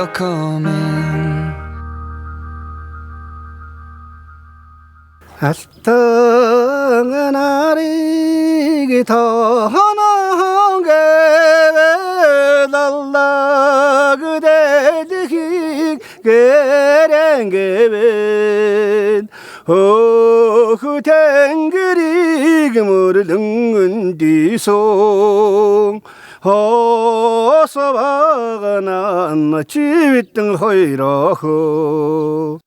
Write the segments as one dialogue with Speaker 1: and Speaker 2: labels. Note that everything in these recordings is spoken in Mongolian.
Speaker 1: Welcome in.
Speaker 2: Алтан нарыг тохон гэвэл аллаг дэлхийг гэрэн гэвэл Өөх тэнгэрийг мөрлөн дийсэн Хосвагнан чивтэн хоёрохоо.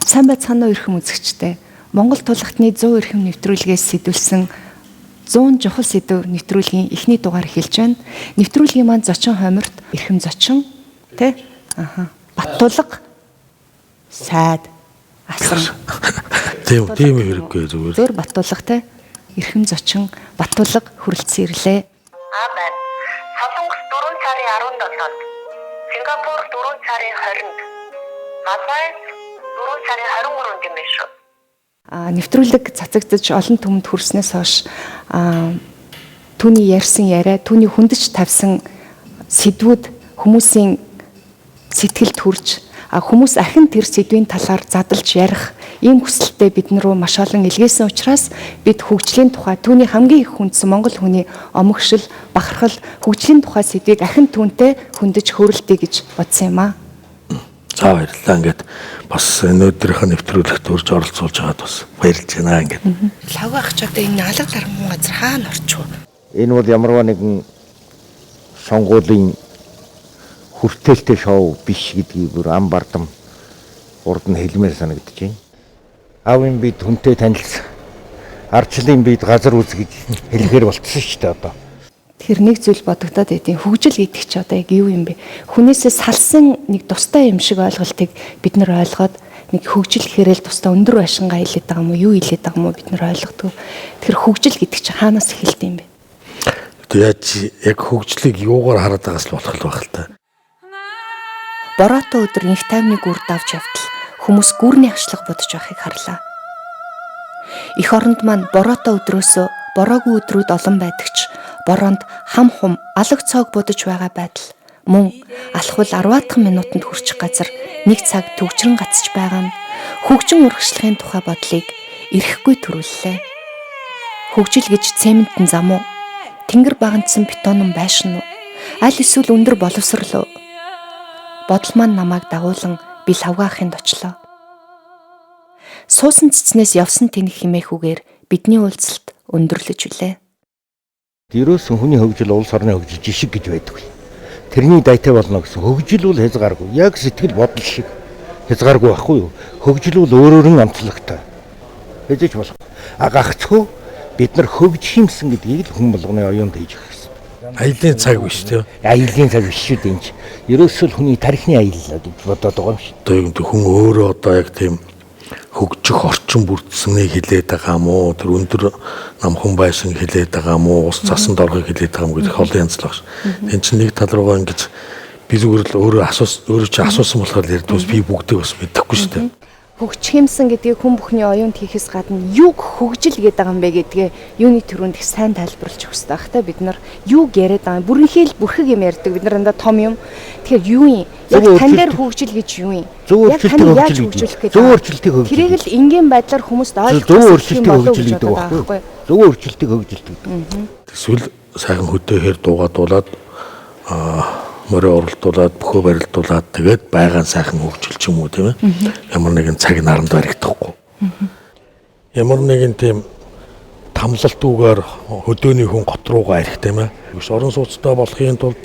Speaker 3: Сайн байцгаана уу эрхэм үзэгчдээ. Монгол тулгтны 100 эрхэм нэвтрүүлгээс сэтүүлсэн 100 чухал сэдэв нэвтрүүлгийн эхний дугаар эхэлж байна. Нэвтрүүлгийн маань зочин хойморт эрхэм зочин тэ аха Баттулга сайд асран
Speaker 4: Тийм тийм хэрэггүй зүгээр.
Speaker 3: Зөөр Баттулга тэ эрхэм зочин Баттулга хүрэлцэн ирлээ.
Speaker 5: А байна. Солонгос 4 сарын 17-нд, Сингапур 4 сарын 20-нд, Малайз 4 сарын 23-нд юм байна шүү.
Speaker 3: Нэвтрүүлэг цацагдаж олон түмэнд хүрснээс хойш түүний ярьсан яриа, түүний хөндөж тавьсан сэдвүүд хүмүүсийн сэтгэлд хүрч хүмүүс ахин тэр сэдвийн талаар задлж ярих ийм хүсэлтэд бид нар руу маш олон илгээсэн учраас бид хөгжлийн тухай түүний хамгийн их хүндсэн Монгол хүний омогшил, бахархал, хөгжлийн тухай сэдвийг ахин түүнтэй хөндөж хөөрөлдөе гэж бодсон юм аа.
Speaker 4: За баярлалаа. Ингээд бас өнөөдрийнх нь нэвтрүүлэгт урьж оролцуулж байгаад бас баярлж байна ингээд.
Speaker 6: Лав ах ч одоо энэ алга дармун газар хаана орчих вэ?
Speaker 7: Энэ бол ямарваа нэгэн сонгуулийн хүртээлтэй шоу биш гэдгийг бүр ам бардам урд нь хэлмээр санагдаж байна. Аавын бид хүнтэй танилцсан. Ардчлалын бид газар үз гэж хэлэхээр болцсон шүү дээ одоо.
Speaker 3: Тэгэхээр нэг зүйл бодогдоод байдیں۔ Хөгжил гэдэг чи одоо яг юу юм бэ? Хүнээсээ салсан нэг тустай юм шиг ойлголтыг бид нар ойлгоод нэг хөгжил гэхээрэл тустай өндөр байшингаа хэлээд байгаа юм уу? Юу хэлээд байгаа юм уу? Бид нар ойлгодог. Тэгэхээр хөгжил гэдэг чи хаанаас эхэлдэг юм бэ?
Speaker 4: Тэг яаж яг хөгжлийг юугаар хараад байгаас л болох л байх л та.
Speaker 3: Бороотой өдөр инх тайвны гүр давж явтал хүмүүс гүрний хашлага будаж байхыг харлаа. Эх оронд маань бороотой өдрөөсөө бороогүй өдрүүд олон байдаг ч бороонд хам хум алаг цоог будаж байгаа байдал мөн алхвал 10 минутанд хүрчих газар нэг цаг төгжрөн гацж байгаа нь хөгжин урагшлахын тухай бодлыг эрэхгүй төрүүллээ. Хөгжил гэж цементэн зам уу? Тэнгэр багандсан бетонон байшин уу? Аль эсвэл өндөр боловсрол уу? Бодол маань намайг дагуулan би лавгаахынд очлоо. Суусан цэцнээс явсан тэнэх химээхүүгээр бидний уулзалт өндөрлөж үлээ.
Speaker 7: Ерөөсөн хүний хөгжил улс орны хөгжил жишг гэж байдаг. Тэрний дайтай болно гэсэн хөгжил бол хязгааргүй. Яг сэтгэл бодол шиг хязгааргүй байхгүй юу? Хөгжил бол өөрөөр нь онцлогтой. Хэзээ ч болох. А гагцхүү бид нар хөгжих юмсан гэдгийг л хүн болгоны оюунд хийж өгөх гэсэн.
Speaker 4: Аялын цаг биш тийм.
Speaker 7: Аялын цаг биш шүү дээ энэ чи. Ерөөсөө л хүний тархины аялал гэж бодоод байгаа юм шиг.
Speaker 4: Одоо юм хүн өөрөө одоо яг тийм хөгжих орчин бүрдсэнийг хилээд байгаа юм уу? Тэр өндөр намхан байшин хилээд байгаа юм уу? Ус цасанд орохыг хилээд байгаа юм гэдэг олон янз л баг. Энд чинь нэг тал руугаа ингэж би зүгээр л өөрөө өөрөө чи асуусан болохоор л ярьдуус би бүгдийг бас мэдэхгүй шүү дээ.
Speaker 3: Хөгжих юмсан гэдгийг хүн бүхний оюунд хийхээс гадна юуг хөгжил гэдэг байгаа юм бэ гэдгээ юуны төрөнд их сайн тайлбарлаж өгөх хэрэгтэй байх та. Бид нар юуг яриад байгаа юм? Бүрэнхий л бүрхэг юм ярьдаг. Бид нар дандаа том юм. Тэгэхээр юу юм? Яг тань дээр хөгжил гэж юу юм?
Speaker 7: Зөв
Speaker 3: Яг таны
Speaker 7: өөрчлөлтийг
Speaker 3: яаж
Speaker 7: хөгжил
Speaker 3: хөгжүүлэх
Speaker 7: гэдэг.
Speaker 3: гэдэг
Speaker 7: Зөв
Speaker 3: байгаа?
Speaker 7: өөрчлөлтийг хөгжил.
Speaker 3: Тэрийг л энгийн байдлаар хүмүүст
Speaker 7: Зөв
Speaker 3: ойлгох юм
Speaker 7: өөрчлөлтийг
Speaker 3: болов
Speaker 7: хөгжил
Speaker 3: гэж
Speaker 7: гэдэг
Speaker 3: бодоод байгаа
Speaker 7: байхгүй
Speaker 3: байхгүй
Speaker 7: юу? Зөв өөрчлөлтийг хөгжил гэдэг.
Speaker 4: Эсвэл сайхан хөдөө хэр дуугадуулаад морио оролдуулаад бөхөө барилдуулаад тэгээд байгаан сайхан хөгжил ч юм уу тийм ээ. Ямар нэгэн цаг наранд баригдахгүй. Ямар нэгэн тийм тамлалтуугаар хөдөөний хүн гот руугаа ирэх тийм ээ. Биш орон сууцтай болохын тулд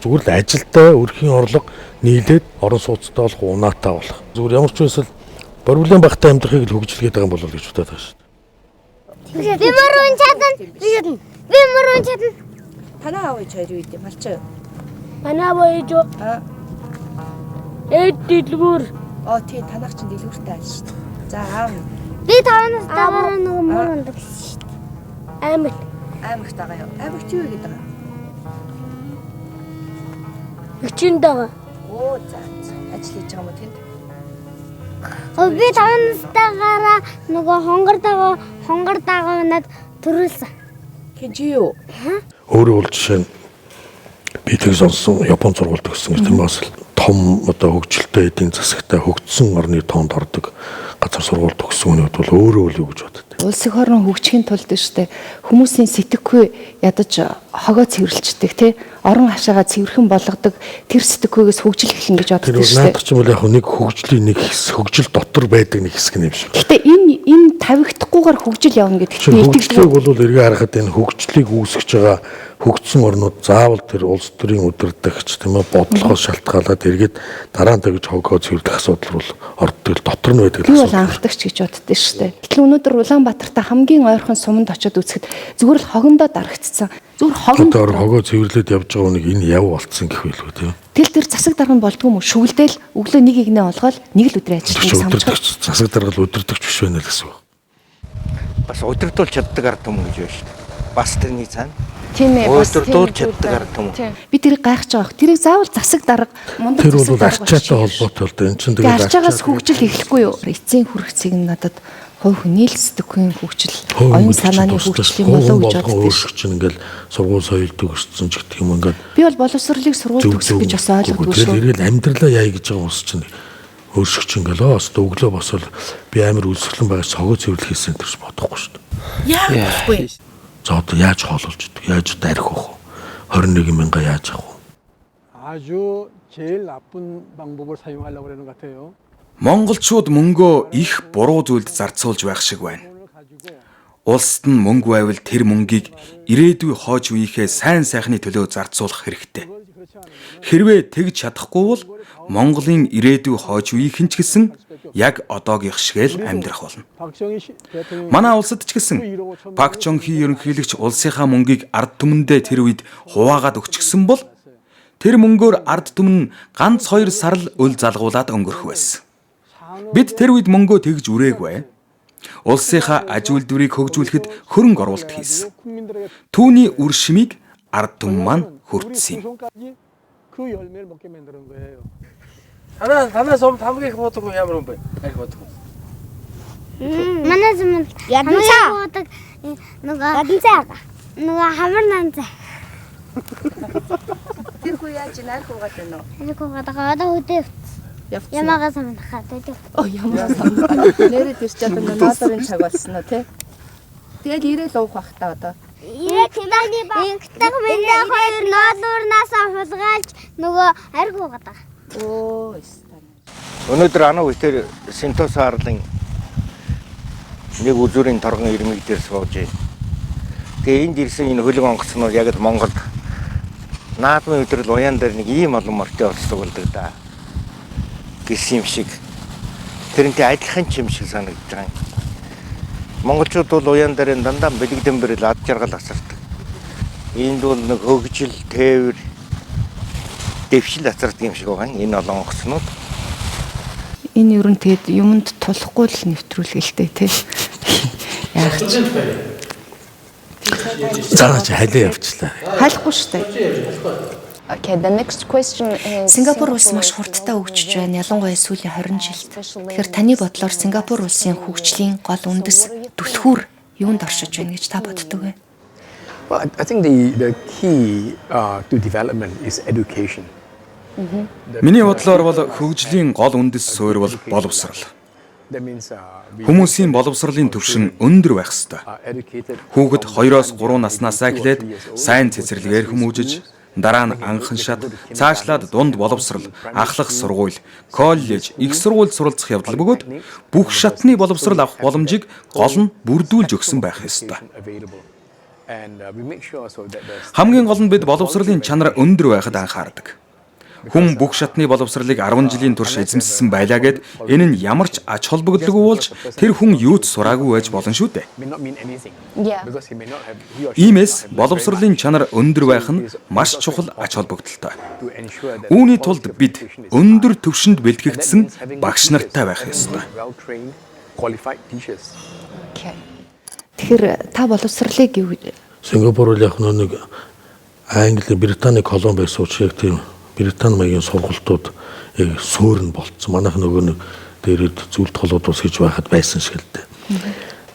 Speaker 4: зүгээр л ажилдаа өрхийн орлого нийлээд орон сууцтай болох унаатай болох. Зүгээр ямар ч байсан проблем багтаа амьдрахыг л хөгжил гэдэг юм болов гэж бодоод байгаа шүү дээ.
Speaker 8: Би мөрөн чадна. Би чадна. Би мөрөн чадна.
Speaker 6: Танаа аав ээж хоёр юу идэв? Малчаа.
Speaker 8: Манай аав ээж ээд дэлгүүр.
Speaker 6: Оо тий танах чинь дэлгүүртэй айл шүү дээ. За аав нь
Speaker 8: Би тавнаас даваа нөгөө мөр ундаг шүү дээ. Аймагт.
Speaker 6: аймагт байгаа юу? Аймагт юу гэдэг байгаа?
Speaker 8: Өчинд байгаа.
Speaker 6: Оо за за. Ажил хийж байгаа юм уу тэнд?
Speaker 8: Би тавнаас дагаараа нөгөө хонгор дагуу над төрүүлсэн.
Speaker 6: Хэн чи юу?
Speaker 4: Өөрөө бол жишээ нь би тэг сонссон Япон сургууль төгссөн гэж тийм бас том одоо хөгжилтэй эдийн засагтай хөгжсөн орны тоонд ордог газар сургууль төгссөн хүний хувьд бол өөрөө үл юу гэж боддог.
Speaker 3: Улс эх орон хөгжихийн тулд штэ хүмүүсийн сэтгэхүй ядаж хогоо цэвэрлждэг тий, орон хашаага цэвэрхэн болгодог тэр сэтгэхүйгээс хөгжил эхлэн гэж
Speaker 4: Тэр
Speaker 3: боддог
Speaker 4: бол
Speaker 3: штэ.
Speaker 4: наадах чинь бол яг нэг хөгжлийн нэг хэсэг, хөгжил дотор байдаг нэг хэсэг юм шиг.
Speaker 3: Гэхдээ энэ тавигдахгүйгээр хөгжил явна гэдэгт
Speaker 4: Чинь
Speaker 3: би
Speaker 4: хөгжлийг
Speaker 3: итгэлгүй.
Speaker 4: бол эргээ харахад энэ хөгжлийг үүсгэж байгаа хөгжсөн орнууд заавал тэр улс төрийн удирдагч тийм ээ бодлогоос шалтгаалаад эргээд дараа нь тэгж хогоо цэвэрлэх асуудал бол ордог л дотор нь байдаг
Speaker 3: Би
Speaker 4: л
Speaker 3: бол
Speaker 4: асуудал.
Speaker 3: анхдагч гэж боддоо штэ. Гэтэл өнөөдөр Улаанбаатарт хамгийн ойрхон суманд очиод үзэхэд зүгээр л хогондоо дарагдцсан. Зүгээр хогонд.
Speaker 4: Одоо хогоо цэвэрлээд явж байгаа хүнийг энэ яв болцсон гэх байлгүй тийм.
Speaker 3: Тэл тэр засаг дарга нь болдгоо юм уу? Шүглдэл өглөө нэг игнэ олгоол нэг л өдрийн ажилтныг
Speaker 4: Тэр
Speaker 3: самжих.
Speaker 4: удирдагч засаг дарга л удирдагч биш байна л гэсэн үг.
Speaker 7: Бас удирдуулж чаддаг ард түмэн гэж байна шүү дээ. Бас тэрний цаана.
Speaker 6: Тийм ээ. Бас
Speaker 7: Удирдуулж чаддаг ард түмэн.
Speaker 3: Би тэрийг гайхаж байгаа. Тэрийг заавал засаг дарга мундаг
Speaker 4: Тэр
Speaker 3: засаг
Speaker 4: бол
Speaker 3: дарга
Speaker 4: арчаатай холбоотой л да. Эн чинь
Speaker 3: Тэгээ
Speaker 4: тэгээд
Speaker 3: арчаагаас хөгжил эхлэхгүй юу? Эцсийн хүрхцийг нь надад хувь хүний л сэтгэхүйн хөгжил,
Speaker 4: Хувь
Speaker 3: оюун
Speaker 4: хүн гэдэг чинь
Speaker 3: санааны
Speaker 4: тусдаа
Speaker 3: хөгжил юм болоо гэж
Speaker 4: болгон
Speaker 3: боддог.
Speaker 4: өөрчлөх чинь ингээл сургууль соёл төгссөн ч гэх юм ингээд
Speaker 3: Би бол боловсролыг сургууль төгсөх гэж бас ойлгодгүй
Speaker 4: Тэр
Speaker 3: шүү.
Speaker 4: эргээл амьдралаа яа гэж байгаа улс чинь өөрших чинь ингээл оо өстө өглөө босвол би амар үлсгэлэн байгаа согоо цэвэрлэх хийсэн тэрс бодохгүй шүү дээ.
Speaker 1: Яа болохгүй.
Speaker 4: За одоо яаж хоололж идэг? Яаж одоо арх уух вэ? 21 мянга яаж авах вэ?
Speaker 2: 아주 제일 나쁜 방법을 사용하려고 그러는 것 같아요.
Speaker 9: Монголчууд мөнгөө их буруу зүйлд зарцуулж байх шиг байна. Улсад нь мөнгө байвал тэр мөнгийг ирээдүй хойч үеийнхээ сайн сайхны төлөө зарцуулах хэрэгтэй. Хэрвээ тэгж чадахгүй бол Монголын ирээдүй хойч үеийнхэн ч гэсэн яг одоогийнх шиг л амьдрах болно.
Speaker 2: 박정희 시- 대통령이
Speaker 9: Манай улсад ч гэсэн Пак Чон Хи ерөнхийлөгч улсынхаа мөнгийг ард түмэндээ тэр үед хуваагаад өгчихсөн бол тэр мөнгөөр ард түмэн ганц хоёр сар л өл залгуулад өнгөрөх байсан. Бид тэр үед мөнгөө тэгж үрээгүй. Улсынхаа аж үйлдвэрийг хөгжүүлэхэд хөрөнгө оруулалт хийсэн.
Speaker 2: 국민들에게
Speaker 9: Түүний үр шимийг ард түмэн маань хүртсэн юм.
Speaker 2: 후손까지 그 열매를 먹게 만드는 거예요.
Speaker 10: Танаа танаа сум хамгийн их буудаг хүн ямар хүн бэ? Арх буудаг хүн.
Speaker 8: Манай суманд ядамцаа буудаг нөгөө ядамцаа нөгөө хамар нанцаа.
Speaker 6: Тэр хүү яаж нарх уугаад байна уу?
Speaker 8: Тэр хүү гадаа одоо хөдөө
Speaker 6: Явцсан.
Speaker 8: ямаага суманд хаа хөдөө.
Speaker 6: Оо ямар самбар. Нэрээ тэр чи одоо ноолорын цаг болсон уу те? Тэгэл ирээл уух бах та одоо.
Speaker 8: Инктаг миний хоёр ноолуурнаас хулгайлж нөгөө арг уугаад байгаа.
Speaker 6: Оо ёстой.
Speaker 7: Өнөөдөр анаа үеэр Сентоса арлын нэг үзүүрийн торгон ирмэг дээр сууж байна. Тэгээ энд ирсэн энэ хөлөг онгоцнууд яг л Монголд наадмын өдрөл уян дээр нэг ийм олон морьтой олцдог болдог да гэсэн юм шиг. Тэрнтэй адилхан ч юм шиг санагдаж байгаа юм. Монголчууд бол уян дээр дандаа бэлэгдэн бэрэл ад жаргал асардаг. Энд бол нэг хөгжил, тээвэр, дэвшил асардаг юм шиг байгаа юм. Энэ олон онгоцнууд.
Speaker 3: Энэ ер нь тэгээд юмд тулахгүй л нэвтрүүлгэлтэй тий. Яах ч
Speaker 4: За чи халиа явчлаа.
Speaker 3: хайлахгүй штэ.
Speaker 11: Okay, the next question is
Speaker 3: Сингапур улс маш хурдтай хөгжиж байна. Ялангуяа сүүлийн 20 жилд. Тэгэхээр таны бодлоор Сингапур улсын хөгжлийн гол үндэс түлхүүр юунд оршиж байна гэж та боддог вэ?
Speaker 12: Well, I think the key to development is education.
Speaker 9: Миний бодлоор бол хөгжлийн гол үндэс суурь бол боловсрал.
Speaker 12: That means we
Speaker 9: Хүмүүсийн боловсролын түвшин өндөр байх ёстой.
Speaker 12: are educated
Speaker 9: Хүүхэд 2-оос 3 наснаасаа эхлээд сайн цэцэрлэгээр хүмүүжиж, дараа нь анхан шат, цаашлаад дунд боловсрал, ахлах сургууль, коллеж, их сургуульд суралцах явдал бөгөөд бүх шатны боловсрал авах боломжийг гол нь бүрдүүлж өгсөн байх ёстой.
Speaker 12: available. And we make sure also that the
Speaker 9: Хамгийн гол нь бид боловсролын чанар өндөр байхад анхаардаг. Хүн бүх шатны боловсролыг 10 жилийн турш эзэмссэн байлаа гэд энэ нь ямар ч ач холбогдолгүй болж тэр хүн юу ч сураагүй байж болно шүү дээ.
Speaker 12: may not mean anything.
Speaker 11: Yeah.
Speaker 12: Because he may not have he or she may
Speaker 9: Иймээс
Speaker 12: not have learned very
Speaker 9: боловсролын
Speaker 12: much
Speaker 9: чанар өндөр байх нь маш чухал ач холбогдолтой.
Speaker 12: to ensure that
Speaker 9: Үүний
Speaker 12: the
Speaker 9: тулд
Speaker 12: quality of
Speaker 9: бид
Speaker 12: education is
Speaker 9: өндөр түвшинд
Speaker 12: high. And that
Speaker 9: бэлтгэгдсэн
Speaker 12: means having
Speaker 9: багш
Speaker 12: teachers,
Speaker 9: нартай байх
Speaker 12: having
Speaker 9: ёстой.
Speaker 12: good, well-trained, qualified teachers.
Speaker 11: Okay.
Speaker 3: Тэгэхээр та боловсролыг юу
Speaker 4: Сингапур бол яг нэг Англи, Британий колони байсан учраас яг тийм Британи маягийн сургалтууд яг суурь нь болцсон. Манайх нөгөө нэг дээрэд зүйлт холууд ус гэж байхад байсан шиг л дээ.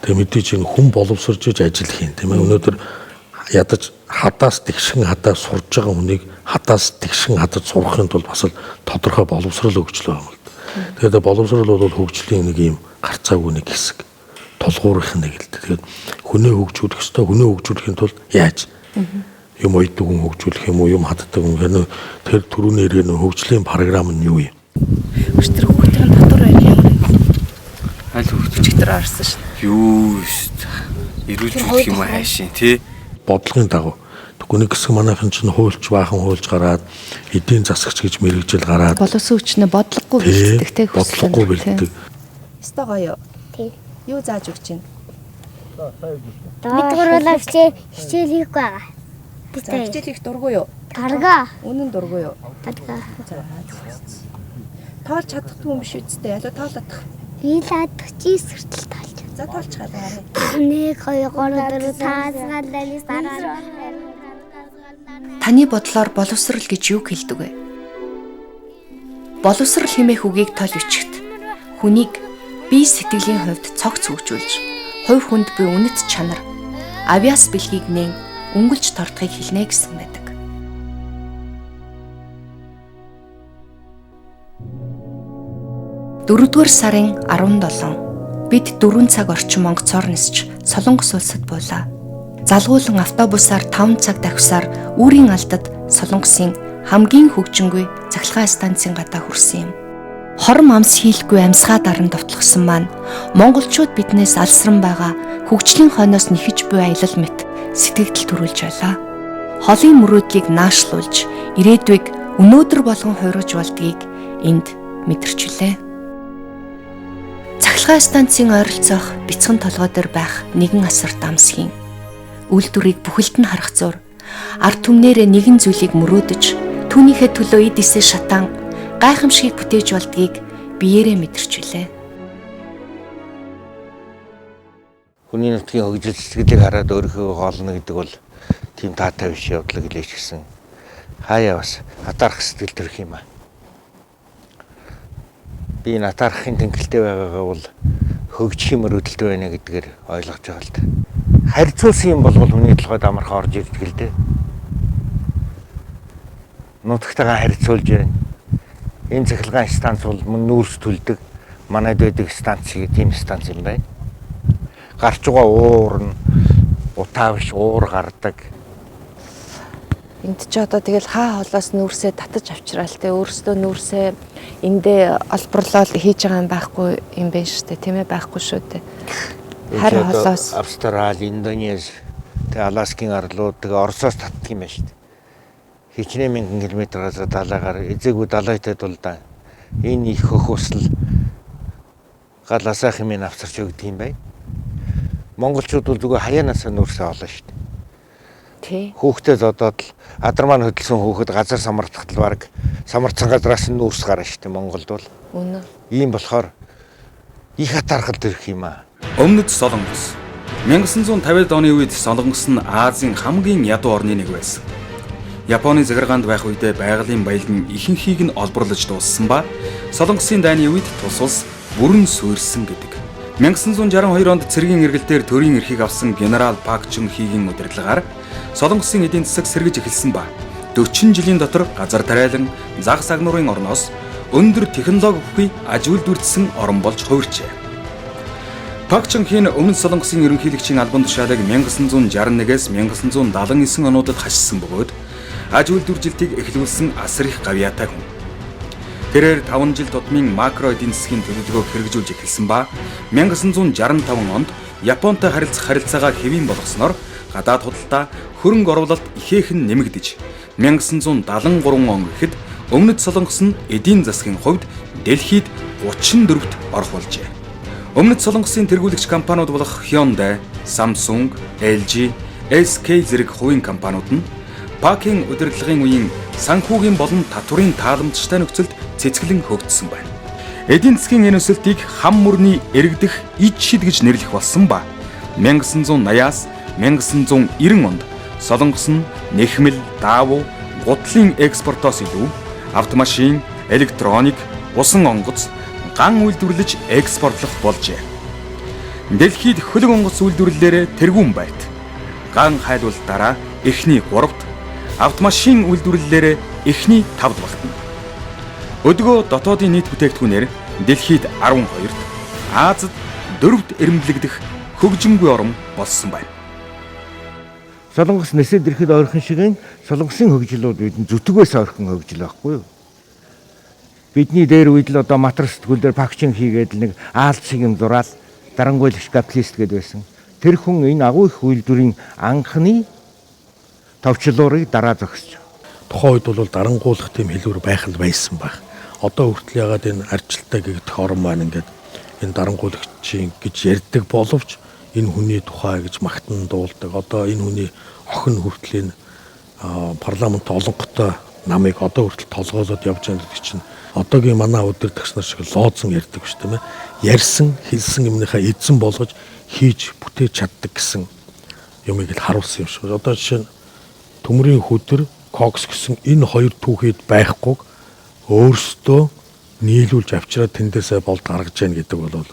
Speaker 4: Тэгээ мэдээж энэ хүн боловсрж иж ажил хийн тийм ээ. Өнөөдөр ядаж хадаас тэгшин хадаа сурж байгаа хүнийг Хадаас тэгшин хадад сурахын тулд бас л тодорхой боловсрол хөгжил байгаа юм л. Тэгээд боловсрол бол хөгжлийн нэг юм гарцаагүй нэг хэсэг. Тулгуурах нэг л дээ. Тэгээд хүнээ хөгжүүлэх ёстой. Хүнээ хөгжүүлэхийн тулд яаж юм уйддаг хүн хөгжүүлэх юм уу, юм хаддаг хүн. Тэр түрүүний эргээр нөх хөгжлийн програм нь юу юм?
Speaker 6: Өчтөр хүүхдийн татвар байх юм.
Speaker 1: Аль хүүхд
Speaker 6: өчтөр орсон шин.
Speaker 1: Юу шүү. Эрүүлжүүлэх юм хайшин тий.
Speaker 4: Бодлогын дагуу. Тэгэхгүй нэг хэсэг манайхан чинь хуульч баахан хуульч гараад эдийн засагч гэж мэрэгжил гараад
Speaker 3: боловсон хүчнээ бодлогогүй бэлддэг те
Speaker 4: бодлогогүй бэлддэг.
Speaker 6: Өстой гоё.
Speaker 8: Тий.
Speaker 6: Юу зааж өгч чинь?
Speaker 8: Бид гурлаа хичээл хийхгүй байгаа.
Speaker 6: За хичээл хийх дургүй юу?
Speaker 8: Дарга.
Speaker 6: Үнэн дургүй юу?
Speaker 8: Дарга.
Speaker 6: Тоолж чадахгүй юм биш үсттэй. Алуу тоолох.
Speaker 8: Би л адах чи сэртэл тоолж.
Speaker 6: За тоолж гараа.
Speaker 8: 1 2 3 4 5 6 7
Speaker 3: Таны бодлоор боловсрал гэж юу хэлдэг вэ? Боловсрал хэмээх үгийг тол бичихэд хүнийг бие сэтгэлийн хувьд цогц хөгжүүлж, хувь хүнд буй үнэт чанар, авиас бэлгийг нээн өнгөлж тордохыг хэлнэ гэсэн байдаг. Дөрөвдүгээр сарын 17 бид 4 цаг орчим онгоцоор нисч Солонгос улсад буулаа. Залгуулan автобусаар 5 цаг давхисаар үүрийн алдад Солонгосын хамгийн хөгжингүй цахилгаан станцын гадаа хүрсэн юм. Хором амс хийлгүй амьсгаа даран довтлогсон маань монголчууд биднээс алсран байгаа хөгжлийн хойноос нэхэж буй аялал мэт сэтгэгдэл төрүүлж байлаа. Холын мөрөөдлийг наашлуулж ирээдүйг өнөөдөр болгон хувиргаж болдгийг энд мэдэрчлээ. Цахилгаан станцын ойролцоох бяцхан толгой дээр байх нэгэн асар дамсхийн үйлдвэрийг бүхэлд нь харах зур ард түмнээрээ нэгэн зүйлийг мөрөөдөж түүнийхээ төлөө эд эсээ шатаан гайхамшигыг бүтээж болдгийг биеэрээ мэдэрчлээ.
Speaker 7: Хүний нутгийн хөгжил сэтгэлийг хараад өөрийнхөө хоолно гэдэг бол тийм таатай биш явдлаг гэлээч гэсэн. Хаяа бас атаарх сэтгэл төрөх юм аа. Би энэ атаархын тэнхэлтэй байгаагаа бол хөгжих мөрөөдөлтэй байна гэдгээр ойлгож байгаа л да. Харьцуулсан юм болвол хүний толгойд амархан орж ирдэг л дээ. Нутагтайгаа харьцуулж байна. Энэ цахилгаан станц бол мөн нүүрс төлдөг. Манайд байдаг станц шиг тийм станц юм байна. Гарч байгаа уур нь утаа биш уур гардаг.
Speaker 6: Энд чи одоо тэгэл хаа холоос нүүрсээ татаж авчраал те өөрсдөө нүүрсээ эндээ олборлол хийж байгаа юм байхгүй юм байна шүү дээ тийм ээ байхгүй шүү дээ. Харь холоос
Speaker 7: Австрали, Индонез, тэг Аласкийн арлууд тэг Оросоос татдаг юм байна шүү дээ. Хичнээн мянган километр газар далайгаар эзээгүй далайтай дулдаан энэ их хөх усл гал асаах юм авчирч өгдөг юм байна. Монголчууд бол зүгээр хаяанаасаа нүүрсээ олно шүү дээ.
Speaker 6: Тий.
Speaker 7: Хүүхдээ зодоод л адар маань хөдөлсөн хүүхэд газар самартахад л баг самарцсан газраас нь нүүрс гарна шүү дээ Монголд бол.
Speaker 6: Үнэн.
Speaker 7: Ийм болохоор их атаархал төрөх юм аа.
Speaker 9: Өмнөд Солонгос. 1950-ад оны үед Солонгос нь Азийн хамгийн ядуу орны нэг байсан. Японы захиргаанд байх үедээ байгалийн баялаг нь ихэнхийг нь олборлож дууссан ба Солонгосын дайны үед тус улс бүрэн суурьсан гэдэг. 1962 онд цэргийн эргэлтээр төрийн эрхийг авсан генерал Пак Чун Хийгийн удирдлагаар Солонгосын эдийн засаг сэргэж эхэлсэн ба 40 жилийн дотор газар тариалан заг сагнуурын орноос өндөр технологи бүхий аж үйлдвэрлэсэн орн болж хувирчээ. Пак Чон Хин өмнөд Солонгосын ерөнхийлөгчийн албан тушаалыг 1961-ээс 1979 онуудад хашсан бөгөөд аж үйлдвэржилтийг эхлүүлсэн асар их гавьяатай хүн. Тэрээр 5 жил тутмын макро эдийн засгийн төлөвлөгөөг хэрэгжүүлж эхэлсэн ба 1965 онд Японтой харилцах харилцаагаа хэвийн болгосноор гадаад худалдаа хөрөнгө оруулалт ихээхэн нэмэгдэж 1973 он гэхэд Өмнөд Солонгос нь эдийн засгийн хувьд дэлхийд 34-т орох болжээ. Өмнөд Солонгосын тэргүүлэгч компаниуд болох Hyundai, Samsung, LG, SK зэрэг хувийн компаниуд нь Пакийн удирдлагын үеийн санхүүгийн болон татварын тааламжтай нөхцөлд цэцгэлэн хөгжсөн байна. Эдийн засгийн энэ өсөлтийг хам мөрний эрэгдэх ид шид гэж нэрлэх болсон ба 1980-аас 1990 онд Солонгос нь нэхмэл, даавуу, гутлын экспортоос илүү автомашин, электроник, усан онгоц, ган үйлдвэрлэж экспортлох болжээ. Дэлхийд хөлөг онгоц үйлдвэрлэлээр тэргүүн байт. Ган хайлвал дараа эхний 3-т, автомашин үйлдвэрлэлээр эхний 5-д багтана. Өдгөө дотоодын нийт бүтээгдэхүүнээр дэлхийд 12-д, Азад 4-д эрэмблэгдэх хөгжингүй орн болсон байна.
Speaker 7: Солонгос нисээд ирэхэд ойрхон шиг Солонгосын хөгжил бол бидэнд зүтгээс ойрхон хөгжил байхгүй юу? Бидний дээр үед л одоо матар сэтгүүл дээр пакчин хийгээд л нэг аалт шиг юм зураал дарангуйлагч капиталист гэдээ байсан. Тэр хүн энэ агуу их үйлдвэрийн анхны товчлуурыг дараа зогсож.
Speaker 4: Тухайн үед бол дарангуйлах тийм хэлбэр байх л байсан байх. Одоо хүртэл ягаад энэ аржилтаа гэгдэх орон маань ингээд энэ дарангуйлагчийн гэж ярьдаг боловч энэ хүний тухай гэж магтан дуулдаг. Одоо энэ хүний охин хүртэл энэ парламент олонхтой намыг одоо хүртэл толгоолоод явж байгаа гэдэг чинь одоогийн манай удирдагч нар шиг лоозон ярьдаг биш тийм ээ. Ярьсан, хэлсэн юмныхаа эзэн болгож хийж бүтээж чаддаг гэсэн юмыг л харуулсан юм шиг. Одоо жишээ нь төмрийн хүдэр, кокс гэсэн энэ хоёр түүхийд байхгүйг өөрсдөө нийлүүлж авчираад тэндээсээ болд гаргаж яах гэдэг бол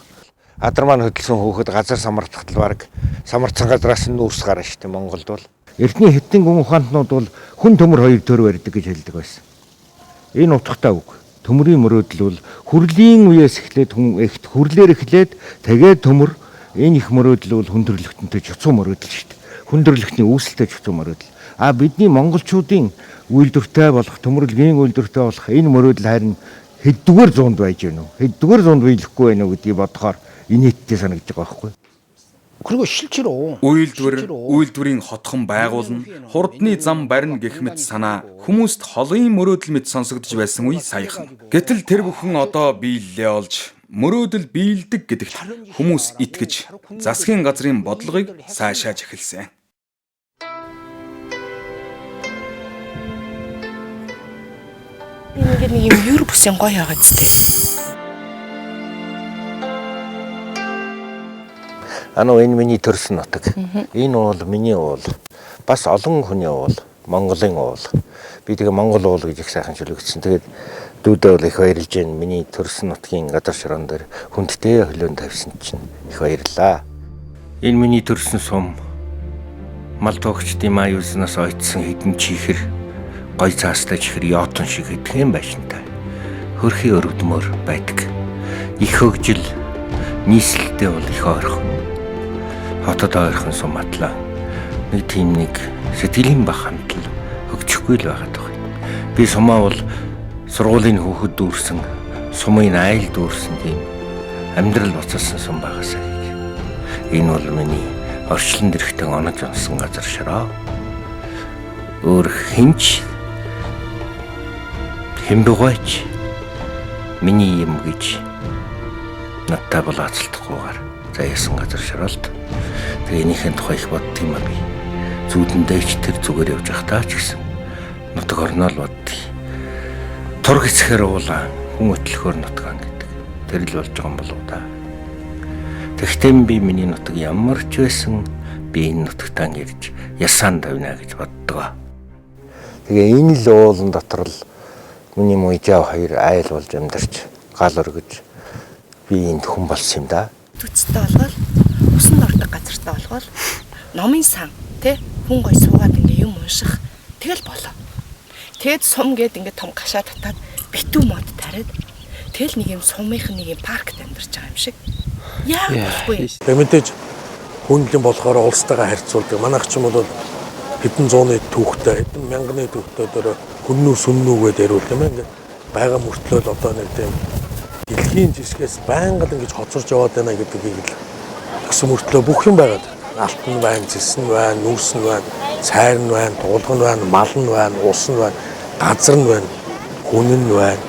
Speaker 7: адар маань хөдөлсөн хөөхөд газар самартахад л баг самарцсан газраас нь нүүрс гарна шүү дээ Монголд бол. Эртний хэдэн гүн ухаантнууд бол хүн төмөр хоёр төр барьдаг гэж хэлдэг байсан. Энэ утгатай үг. Төмрийн мөрөөдөл бол хүрлийн үеэс эхлээд хүн ихт хүрлээр эхлээд тэгээд төмөр энэ их мөрөөдөл бол хүн төрөлхтөнтэй чуцуу мөрөөдөл шүү дээ. Хүн төрөлхтний үүсэлтэй чуцуу мөрөөдөл. А бидний монголчуудын үйлдвэртэй болох төмөрлөгийн үйлдвэртэй болох энэ мөрөөдөл харин хэддүгээр зуунд байж гэнэ үү? Хэддүгээр зуунд биелэхгүй байна уу гэдгийг бодохоор инээдтэй санагдаж байгаа байхгүй.
Speaker 13: 그리고 실제로
Speaker 9: Үйлдвэр, үйлдвэрийн хотхон байгуулна, хурдны зам барина гэх мэт санаа хүмүүст холын мөрөөдөл мэт сонсогдож байсан үе саяхан. Гэтэл тэр бүхэн одоо биелэлээ олж мөрөөдөл биелдэг гэдэгт хүмүүс итгэж засгийн газрын бодлогыг сайшааж эхэлсэн.
Speaker 6: Ингээд нэг юм юр бүсийн гоё байгаа зү.
Speaker 7: Ануу энэ миний төрсөн нутаг. Энэ уул миний уул. Бас олон хүний уул, Монголын уул. Би тэгээ Монгол уул гэж их сайхан шүлэгдсэн. Тэгээд дүүдээ бол их баярлж байна. Миний төрсөн нутгийн газар шорон дээр хүндтэй хөлөөн тавьсан чинь их баярлаа. Энэ миний төрсөн сум. Мал тоогчдын маа юуснаас ойтсон хэдэн чихэр гой цаастай чихэр йоотон шиг хэдхэн байшинтай. Хөрхи өрөвдмөр байдаг. Их хөгжил нийслэлтэй бол их ойрхон. Хотод ойрхон сум атлаа. Нэг тийм нэг сэтгэлийн бах хамтал хөгжихгүй л байгаад байгаа юм. Би сумаа бол сургуулийн хүүхэд дүүрсэн, сумын айл дүүрсэн тийм амьдрал буцаасан сум байгаасаа гэж. Энэ бол миний орчлон дэрхтэн онож унсан газар шороо. Өөр хинч хэмбэгойч миний юм гэж надтай болоцолдохгүйгээр заяасан газар шоролт. Тэгээ энийхэн тухай их боддөг юм а би. Зүүдэндээ ч тэр зүгээр явж байхдаа ч гэсэн нутаг орноо л боддөг. Тург эцэхээр уулаа хүн өтлөхөөр нутгаан гэдэг. Тэр л болж байгаа юм болов да. Тэгтээ би миний нутаг ямар ч байсан би энэ нутагтаа ирж ясаан тавина гэж боддог. Тэгээ энэ л уулан дотор л миний мужаа хоёр айл болж амьдарч гал өргөж би энд хүн болсон юм да.
Speaker 6: Төцтэй болгоол усанд ордог газартай болгоол номын сан тий хүн гой суугаад ингээ юм унших тэгэл болоо. Тэгэд сум гээд ингээ том гашаа татаад битүү мод тариад тэгэл нэг юм сумынх нэг юм паркт амьдарч байгаа юм шиг. Яа болохгүй.
Speaker 4: Тэгээ мэдээж хүнлэн болохоор улстайгаа харьцуулдаг. Манайх ч юм бол хэдэн зууны түүхтэй, хэдэн мянганы түүхтэй дээр хүннүү сүннүүгээд яриул тийм ээ. Ингээд байгаа мөртлөө л одоо нэг тийм дэлхийн жишгээс байнга л ингэж хоцорж яваад байна гэдгийг л тэгсэн мөртлөө бүх юм байгаад алт нь байна, зэс нь байна, нүүрс нь байна, цайр нь байна, туулга нь байна, мал нь байна, ус нь байна, газар нь байна, хүн нь байна.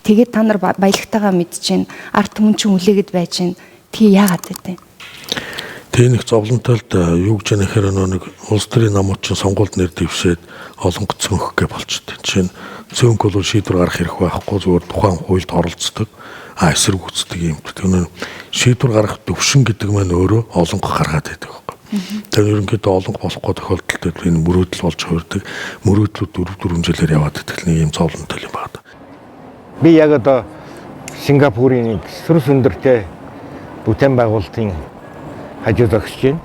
Speaker 3: Тэгээд та нар баялагтайгаа мэдчихээн, ард түмэн чинь үлээгэд байж гин. Тэгээ яагаад вэ?
Speaker 4: Тэгээ нэг зовлонтой л да юу гэж яах хэрэг нэг улс төрийн намууд чинь сонгуульд нэр дэвшээд олонх цөөнх гэ болчихдээ. Жишээ нь цөөнх бол шийдвэр гаргах хэрэг байхгүй зүгээр тухайн хуульд оролцдог, а эсэргүүцдэг юм. Тэр шийдвэр гаргах төвшин гэдэг маань өөрөө олонх гаргаад байдаг байхгүй. Тэр ерөнхийдөө олонх болохгүй тохиолдолд энэ мөрөөдөл болж хувирдаг. Мөрөөдлүүд 4 4 жилээр яваад идэх нэг юм зовлонтой юм байна.
Speaker 7: Би яг одоо Сингапурын нэг сүр сүндэртэй бүтээн байгуулалтын хажуу зогсож байна.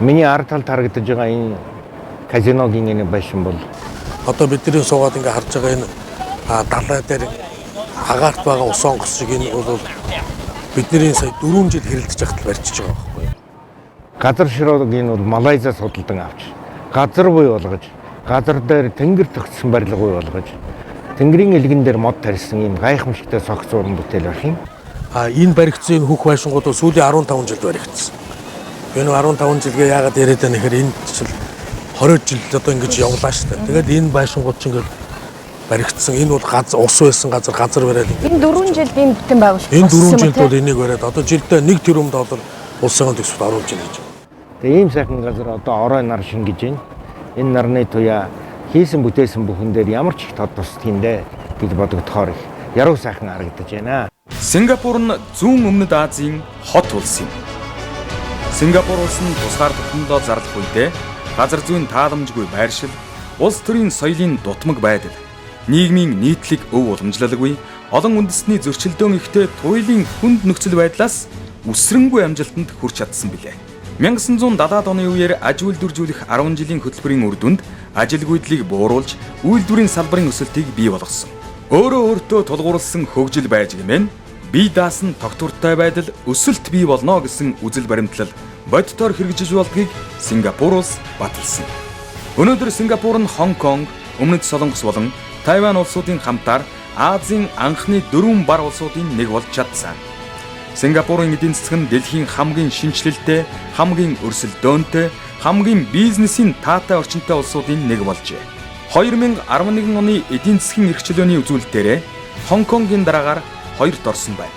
Speaker 7: Миний ард талд харагдаж байгаа энэ казиногийн энэ байшин бол
Speaker 4: одоо бидний суугаад ингээ харж байгаа энэ далай дээр агаарт байгаа ус онгоц шиг энэ бол бидний сая 4 жил хэрэлдэж байхад барьчихж байгаа байхгүй юу?
Speaker 7: Газар ширууг энэ бол Малайзаас худалдан авч газар буй болгож, газар дээр тэнгэр тогтсон барилга буй болгож, тэнгэрийн элгэн дээр мод тарьсан ийм гайхамшигтай согц уран бүтээл байх юм.
Speaker 4: А энэ баригдсан энэ хөх байшингууд сүүлийн 15 жилд баригдсан. Энэ 15 жилгээ яагаад яриад байна гэхээр энэ жил 20 жил одоо ингэж явлаа шүү дээ. Тэгээд энэ байшингууд чинь ингээд баригдсан. Энэ бол газар ус байсан газар газар бариад
Speaker 6: энэ 4 жилд энэ бүтэн байгуулалт
Speaker 4: энэ 4 жилд бол энийг бариад одоо жилдээ 1 тэрбум доллар улсын төсөвт оруулж ийн гэж.
Speaker 7: Тэгээ ийм сайхан газар одоо орой нар шингэж байна. Энэ нарны туяа хийсэн бүтээсэн бүхэн дээр ямар ч их тод тусдаг юм дээ гэж бодогдохоор их яруу сайхан харагдаж байна.
Speaker 9: Сингапур нь зүүн өмнөд Азийн хот улс юм. Сингапур улс нь тусгаар тогтнолоо зарлах үедээ газар зүйн тааламжгүй байршил, улс төрийн соёлын дутмаг байдал, нийгмийн нийтлэг өв уламжлалгүй, олон үндэстний зөрчилдөөн ихтэй туйлын хүнд нөхцөл байдлаас өсрөнгүй амжилтанд хүрч чадсан билээ. 1970-ад оны үеэр аж үйлдвэрлэх 10 жилийн хөтөлбөрийн үр дүнд ажилгүйдлийг бууруулж, үйлдвэрийн салбарын өсөлтийг бий болгосон. Өөрөө өөртөө тулгуурласан хөгжил байж гэмэн бие даасан тогтвортой байдал өсөлт бий болно гэсэн үзэл баримтлал бодитоор хэрэгжиж болдгийг Сингапур улс баталсан. Өнөөдөр Сингапур нь Хонконг, Өмнөд Солонгос болон Тайван улсуудын хамтаар Азийн анхны 4 бар улсуудын нэг болж чадсан. Сингапурын эдийн засаг нь дэлхийн хамгийн шинэчлэлтэй, хамгийн өрсөлдөөнтэй, хамгийн бизнесийн таатай орчинтой улсуудын нэг болжээ. 2011 оны эдийн засгийн эрх чөлөөний үзүүлэлтээрээ Хонконгийн дараагаар хоёрт орсон байна.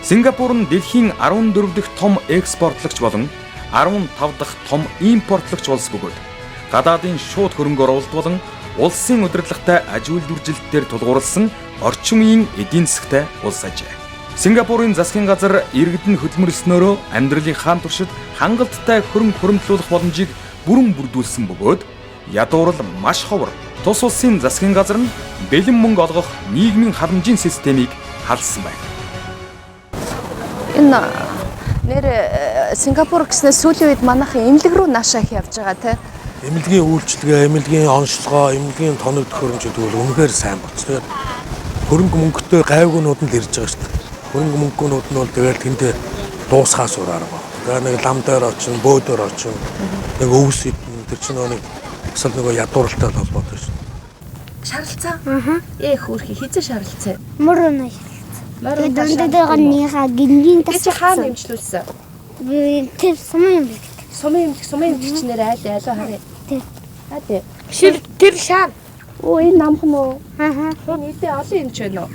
Speaker 9: Сингапур нь дэлхийн 14 дахь том экспортлогч болон 15 дахь том импортлогч улс бөгөөд гадаадын шууд хөрөнгө оруулалт болон улсын удирдлагатай аж үйлдвэрлэлтээр тулгуурласан орчин үеийн эдийн засагтай улс ажээ. Сингапурын засгийн газар иргэдэн хөдөлмөрлснөөрөө амьдралын хаан туршид хангалттай хөрөнгө хуримтлуулах боломжийг бүрэн бүрдүүлсэн бөгөөд ядуурл маш ховор. Тус улсын засгийн газар нь бэлэн мөнгө олгох нийгмийн халамжийн системийг халсан байна.
Speaker 6: Энэ нэр Сингапур гэснээр сүүлийн үед манайхан эмнэлэг рүү наашаа их явж байгаа тий.
Speaker 4: Эмнэлгийн үйлчилгээ, эмнэлгийн онцлогоо, эмнэлгийн тоног төхөөрөмж гэдэг бол үнэхээр сайн болчихсон. Тэгээд хөрөнгө мөнгөтэй гайвгуунууд нь л ирж байгаа шүү дээ. Хөрөнгө мөнгөнүүд нь бол тэгэл тэндээ дуусхаас өөр арга. Тэгээ нэг лам дээр очин, бөө дээр очин, нэг өвс идэн тэр чинь нэг бас л нөгөө ядууралтай холбоотой шүү дээ.
Speaker 6: Шаралцаа? Аа. Ээ хөөрхи хизээ шаралцаа.
Speaker 8: Мөр өнөө шаралцаа. Тэгээд дундаа нийхаа гинжин
Speaker 6: тас. Чи хаана эмчлүүлсэн?
Speaker 8: Би тэр сумын эмнэлэг.
Speaker 6: Сумын эмнэлэг, сумын эмнэлэг чинь нэр айл айл харъя.
Speaker 8: Тий.
Speaker 6: Аа тий.
Speaker 8: Шир тэр шар.
Speaker 6: Оо энэ намхан уу?
Speaker 8: Аа.
Speaker 6: Энэ эдээ олон эмч байна уу?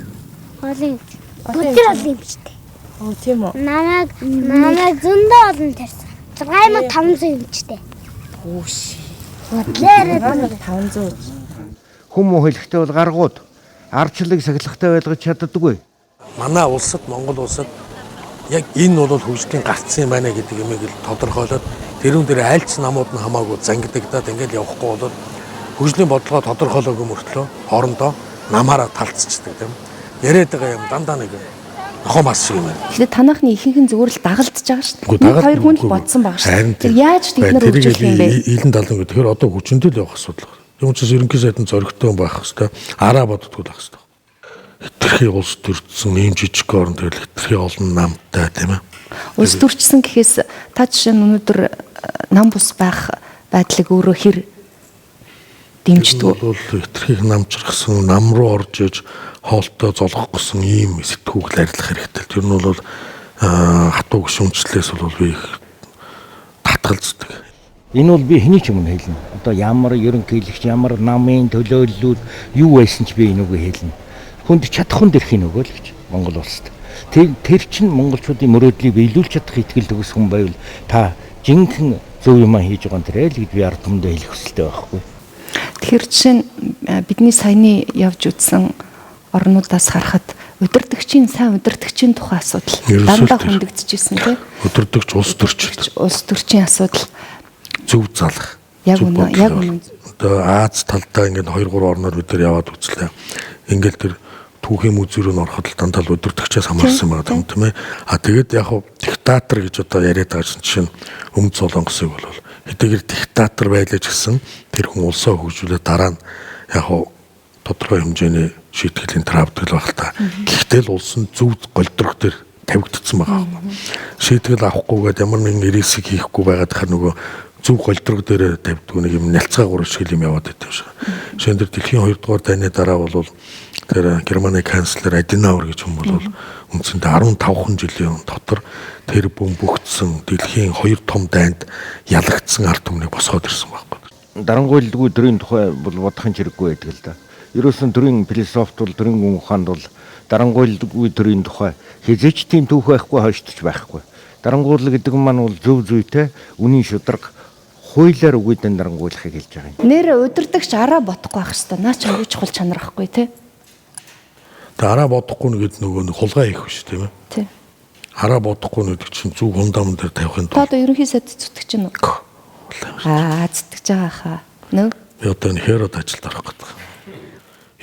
Speaker 8: Олон эмч. Бүгд олон эмчтэй.
Speaker 6: Оо тийм үү.
Speaker 8: Намайг зөндөө олон тарьсан. 6500 эмчтэй.
Speaker 6: Хүүш.
Speaker 8: Бодлоор
Speaker 6: 500.
Speaker 7: Хүм муу хэлэхтэй бол гаргууд ардчлалыг сахилгатай байлгаж чаддаггүй.
Speaker 4: Манай улсад, Монгол улсад яг энэ бол хөгжлийн гарцсан юм байна гэдэг юмыг л тодорхойлоод тэрүүн дээр айлч намууд нь хамаагүй зангидагдаад ингээл явахгүй бол хөгжлийн бодлогоо тодорхойлоогүй мөртлөө хоорондоо намаараа талцчихдаг тийм. Яриад байгаа юм дандаа нэг нохоо мас шиг юм байна.
Speaker 3: Тэгэхээр танахны ихэнх нь зүгээр л дагалдж байгаа шүү дээ. Нэг хоёр хүн л бодсон байгаа шүү дээ. Тэр яаж тэд нар хөгжүүлэх юм бэ?
Speaker 4: Илэн далан гэдэг. Тэгэхээр одоо хүчиндээ л явах асуудал. Юм ч ерөнхий сайд нь зоригтой байх хэвээр, араа боддгоо байх хэвээр. Хэтэрхий улс төрчсөн ийм жижиг орн тэгэл хэтэрхий олон намтай тийм ээ.
Speaker 3: Улс төрчсөн гэхээс та жишээ нь өнөөдөр нам бус байх байдлыг өөрөө хэр дэмждэг вэ?
Speaker 4: Бол хэтэрхий намчрахсан, нам руу орж иж хоолтой золгох гэсэн ийм сэтгүүг л арилгах хэрэгтэй. Тэр нь бол хатуу гишүүнчлээс бол би их татгалздаг.
Speaker 7: Энэ бол би хэний ч өмнө хэлнэ. Одоо ямар ерөнхийлөгч, ямар намын төлөөллүүд юу байсан ч би энэ үгийг хэлнэ. Хүнд чадах хүнд эрхийг өгөө л гэж Монгол улсад. Тэр чинь монголчуудын мөрөөдлийг биелүүлж чадах итгэл төгс хүн байвал та жинхэнэ зөв юмаа хийж байгаа юм тэрэ л гэж би ард түмэндээ хэлэх хүсэлтэй байхгүй.
Speaker 3: Тэгэхээр жишээ нь бидний саяны явж үзсэн орнуудаас харахад удирдагчийн сайн удирдагчийн тухай асуудал дандаа хөндөгдөж тийм.
Speaker 4: Удирдагч улс төрчил.
Speaker 3: Улс төрчийн асуудал
Speaker 4: зөв залах.
Speaker 3: Яг үнэ, яг үнэ.
Speaker 4: Одоо Аз талдаа ингээд 2 3 орноор бид нар яваад үзлээ. Ингээд тэр Түүхийн музей рүү ороход л дандаа л удирдагчаас хамаарсан байгаа юм тийм ээ. А тэгээд яг хав диктатор гэж одоо яриад байгаа чинь жишээ нь Өмнөд Солонгосыг бол хэдийгээр диктатор байлаа ч гэсэн тэр хүн улсаа хөгжүүлээд дараа нь яг хав тодорхой хэмжээний шийтгэлийн төр авдаг л байх л та. Гэхдээ л улс нь зөв голдрох дээр тавигдсан байгаа байхгүй. Шийтгэл авахгүйгээд ямар нэгэн риск хийхгүй байгаад хахаар нөгөө зөв голдрог дээр тавьдаг нэг юм нялцгаа гурав шиг юм яваад байт юм шиг. Жишээ нь тэр дэлхийн 2 дугаар дайны дараа бол тэр Германы канцлер Аденауэр гэж хүн бол үндсэндээ 15 жилийн дотор тэр бүм бөгдсөн дэлхийн хоёр том дайнд ялагдсан ард түмнийг босгоод ирсэн байхгүй.
Speaker 7: Дарангуйлдгүй төрийн тухай бол бодох нь хэрэггүй байдаг л да. Ерөөсөн төрийн философт бол төрийн гүн ухаанд бол дарангуйлдгүй төрийн тухай хэзээ ч тийм түүх байхгүй, хойштч байхгүй. Дарангуйлал гэдэг нь маань бол зөв зүйтэй үнийн шударга хуулиар үгүйдэн дарангуйлахыг хэлж байгаа юм.
Speaker 3: Нэр удирдагч араа бодохгүй байх хэвээр. Наа чи аюу чухал чанар ахгүй тий.
Speaker 4: Тэгээ араа бодохгүй нэгэд нөгөө нэг хулгай хийх биш тийм ээ.
Speaker 3: Тий.
Speaker 4: Араа бодохгүй гэдэг чинь зөв фундамент дээр тавихын
Speaker 3: тулд. Та одоо ерөнхий сайд зүтгэж байна уу? Аа зүтгэж байгаа хаа. Нөө.
Speaker 4: Би одоо энэ херод ажилд орох гэдэг.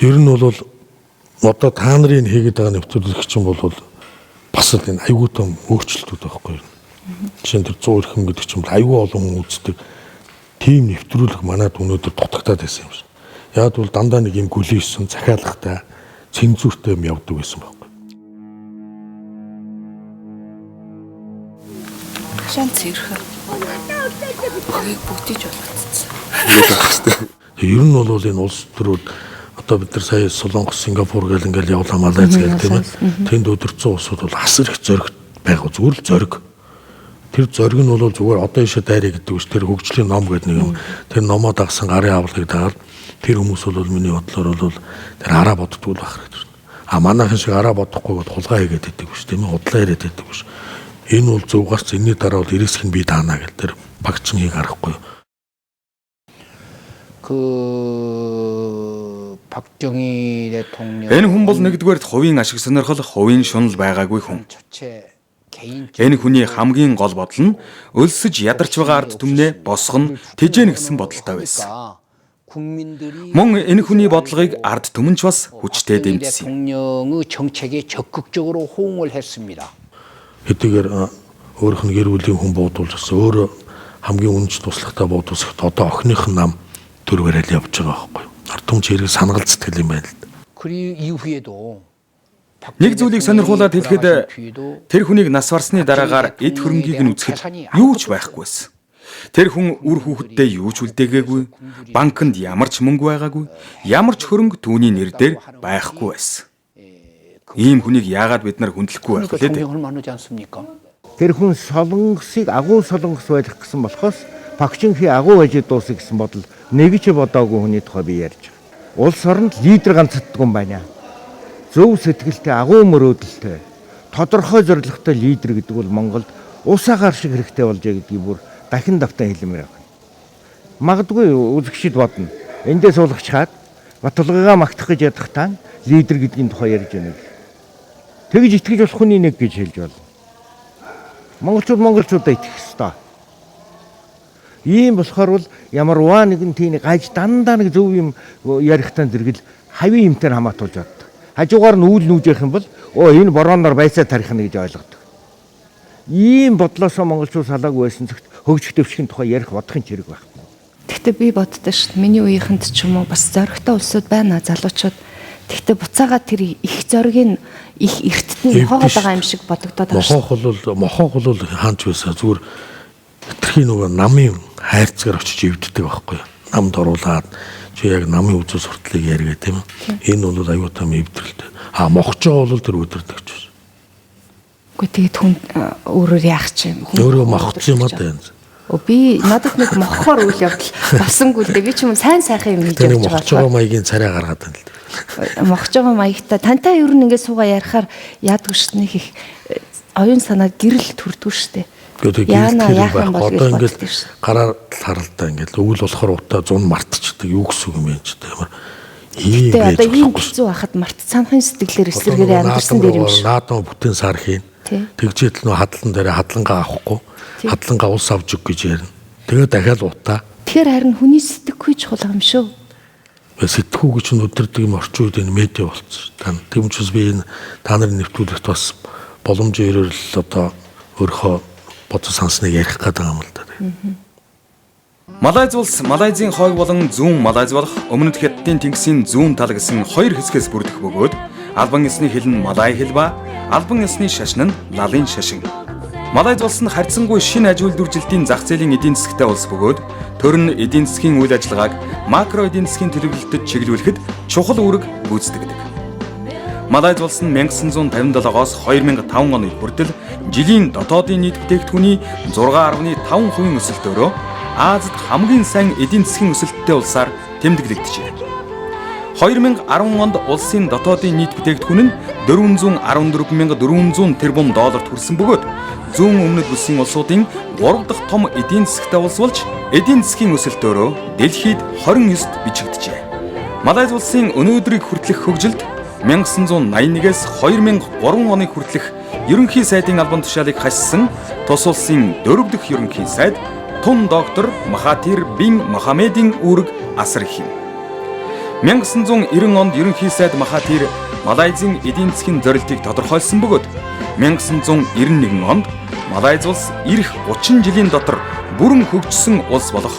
Speaker 4: Ер нь бол одоо та нарын хийгээд байгаа нэвтрүүлэг чинь бол бас л энэ аюул том өөрчлөлтүүд байхгүй юу? Жишээ нь тэр 100 эрхэм гэдэг чинь бол аюул олон хүн үздэг тийм нэвтрүүлэг манад өнөөдөр дутагтаад байсан юм шиг. Яг бол дандаа нэг юм гүлийсэн, захиалгатай, цензуртэй юм явдаг байсан байхгүй.
Speaker 6: Шан цэрхэн. Хөөг бүтээж болгоцсон.
Speaker 4: Ер нь бол энэ улс төрүүд одоо бид нар сая Солонгос, Сингапур гэл ингээл явлаа, Малайз гэл тийм ээ. Тэнд өдөрцөн улсууд бол асар их зориг байгаа. Зүгээр л зориг. Тэр зориг нь бол зүгээр одоо ийшээ дайраа гэдэг үс тэр хөгжлийн ном гэдэг нэг юм. Тэр номоо дагсан гарын авлагыг дагаад тэр хүмүүс бол миний бодлоор бол тэр араа боддгоо л байх хэрэгтэй. А манайхан шиг араа бодохгүй бол хулгай хийгээд байдаг биш тийм ээ. Худлаа яриад байдаг биш. Энэ бол зөв гарц, энэний дараа бол риск нь би даана гэл тэр багчин хийг харахгүй.
Speaker 13: 박정희 대통령
Speaker 9: Энэ хүн бол нэгдүгээрт хувийн ашиг сонирхол, хувийн шунал байгаагүй хүн. Энэ хүний хамгийн гол бодол нь өлсөж ядарч байгаа ард түмнээ босгоно, тэжээнэ гэсэн бодолтой байсан. Мөн энэ хүний бодлогыг ард түмэн ч бас хүчтэй дэмжсэн.
Speaker 13: 대통령의 정책에 적극적으로 호응을 했습니다.
Speaker 4: Хэдийгээр өөрийнх нь гэр бүлийн хүн буудуулж бас өөрөө хамгийн үнэнч туслахтаа буудуулсахад одоо охиных нь нам төр барайл явж байгаа байхгүй юу? Ард түмэн хэрэг сангал сэтгэл юм байна л да.
Speaker 13: 그리고 이후에도
Speaker 9: Нэг зүйлийг сонирхуулаад хэлэхэд тэр хүнийг нас барсны дараагаар эд хөрөнгийг нь үзэхэд юу ч байхгүй байсан. Тэр хүн үр хүүхэдтэй юу ч үлдээгээгүй, банкнд ямар ч мөнгө байгаагүй, ямар ч хөрөнгө түүний нэр дээр байхгүй байсан. Ийм хүнийг яагаад бид нар хүндлэхгүй байх вэ?
Speaker 13: 존경을 많지 않습니까?
Speaker 7: Тэр хүн Солонгосыг агуу Солонгос байх гэсэн болохоос Пакчинхи агуу байж дуусах гэсэн бодол нэг ч бодоогүй хүний тухай би ярьж байгаа. Улс оронд лидер ганцаардгүй юм байна. Зөв сэтгэлтэй, агуу мөрөөдөлтэй, тодорхой зорилготой лидер гэдэг бол Монголд ус агаар шиг хэрэгтэй болж байгаа гэдгийг бүр дахин давтан хэлмээр байна. Магадгүй үзэгчид бодно. Эндээс суулгачхаад Батулгыгаа магтах гэж ядах таан лидер гэдгийн тухай ярьж байна гэх. Тэгж итгэж болох хүний нэг гэж хэлж болно. Монголчууд монголчуудаа итгэх ёстой. Ийм болохоор бол ямарваа нэгэн тийм гаж дандаа нэг зөв юм ярихтаа зэрэгэл хавийн юмтай хамаатуулж боддог. Хажуугаар нь үйл нүүж явах юм бол оо энэ борооноор байсаа тарих нь гэж ойлгодог. Ийм бодлоосоо монголчууд салаагүй байсан зөвхт хөгжих дэвшихийн тухай ярих бодохын хэрэг байхгүй.
Speaker 3: Гэхдээ би боддоо шүү дээ. Миний үеийнхэнд ч юм уу бас зоригтой улсууд байна залуучууд. Гэхдээ буцаагаа тэр их зоригийг их эртт нь мохоогоод байгаа юм шиг бодогдоод байгаа
Speaker 4: шүү. Мохоох бол хаанч байсан зүгээр хэтэрхий нөгөө намын хайрцгаар очиж эвддэг байхгүй юу? Намд оруулаад чи яг намын үзэл суртлыг яриа тийм ээ. Энэ бол аюу тайм эвдрэлтэй. А мохож байгаа бол тэр өдөрдөгч биш.
Speaker 3: Үгүй тэгээд хүн өөрөөр яах чи юм?
Speaker 4: Өөрөө мохцсон юм аа тань.
Speaker 3: Би надад нэг мохохоор үйл явдал болсонгүй л дээ. Би ч юм сайн сайхан юм хийж явж байгаа.
Speaker 4: Мохож байгаа маягийн царай гаргаад байна л дээ.
Speaker 3: Мохож байгаа маягтай тантай ер нь ингээд суугаа ярихаар яадгүй шүү дээ. Нэг их оюун санаа гэрэл төрдгөө шүү дээ.
Speaker 4: Яана яах юм бол одоо ингээд гараар харалтаа ингээд өвөл болохоор утаа зун мартчихдаг юу гэсэн үг юм бэ ч тийм амар
Speaker 3: ийм байж одоо ийм хэцүү байхад мартцаанхын сэтгэлээр эсэргээрээ амьдсан дээр юм шиг.
Speaker 4: Наадам бүтэн сар хийн. Тэгжээд л нөө хадлан дээр хадлангаа авахгүй хадлангаа ус авч өг гэж ярина. Тэгээ дахиад утаа.
Speaker 3: Тэгэхээр харин хүний сэтгэхгүй чухал юм шүү.
Speaker 4: Сэтгүү гэж нь өдөрдөг юм орчин үед энэ медиа болцсон. Та тийм учраас би энэ та нарын нэвтрүүлэгт бас боломж ирэл одоо өөрийнхөө бодол сансныг ярих гэдэг юм л да.
Speaker 9: Малайз улс Малайзын хойг болон зүүн Малайз болох өмнөд Хятадын тэнгисийн зүүн тал гэсэн хоёр хэсгээс бүрдэх бөгөөд албан ёсны хэл нь малай хэл ба албан ёсны шашин нь лалын шашин. Малайз улс нь харьцангуй шинэ аж үйлдвэржилтийн зах зээлийн эдийн засгтай улс бөгөөд төр нь эдийн засгийн үйл ажиллагааг макро эдийн засгийн төлөвлөлтөд чиглүүлэхэд чухал үүрэг гүйцэтгэдэг. Малайз улс нь 1957-оос 2005 оны хүртэл жилийн дотоодын нийт бүтээгдэхүүний 6.5% өсөлтөөрөө Азид хамгийн сайн эдийн засгийн өсөлттэй улсаар тэмдэглэгджээ. 2010 онд улсын дотоодын нийт бүтээгдэхүүн нь 414,400 тэрбум долларт хүрсэн бөгөөд зүүн өмнөд бүсийн улсуудын 3 дахь том эдийн засгтай улс болж эдийн засгийн өсөлтөөрөө дэлхийд 29-т бичигджээ. Малайз улсын өнөөдрийг хүртэлх хөгжилд 1981-ээс 2003 оны хүртэлх ерөнхий сайдын албан тушаалыг хассан тус улсын 4 дахь ерөнхий сайд Тун доктор Махатир бин Мохаммедийн үүрэг асар их юм. 1990 онд ерөнхий сайд Махатир Малайзын эдийн засгийн зорилтыг тодорхойлсон бөгөөд 1991 онд Малайз улс ирэх 30 жилийн дотор бүрэн хөгжсөн улс болох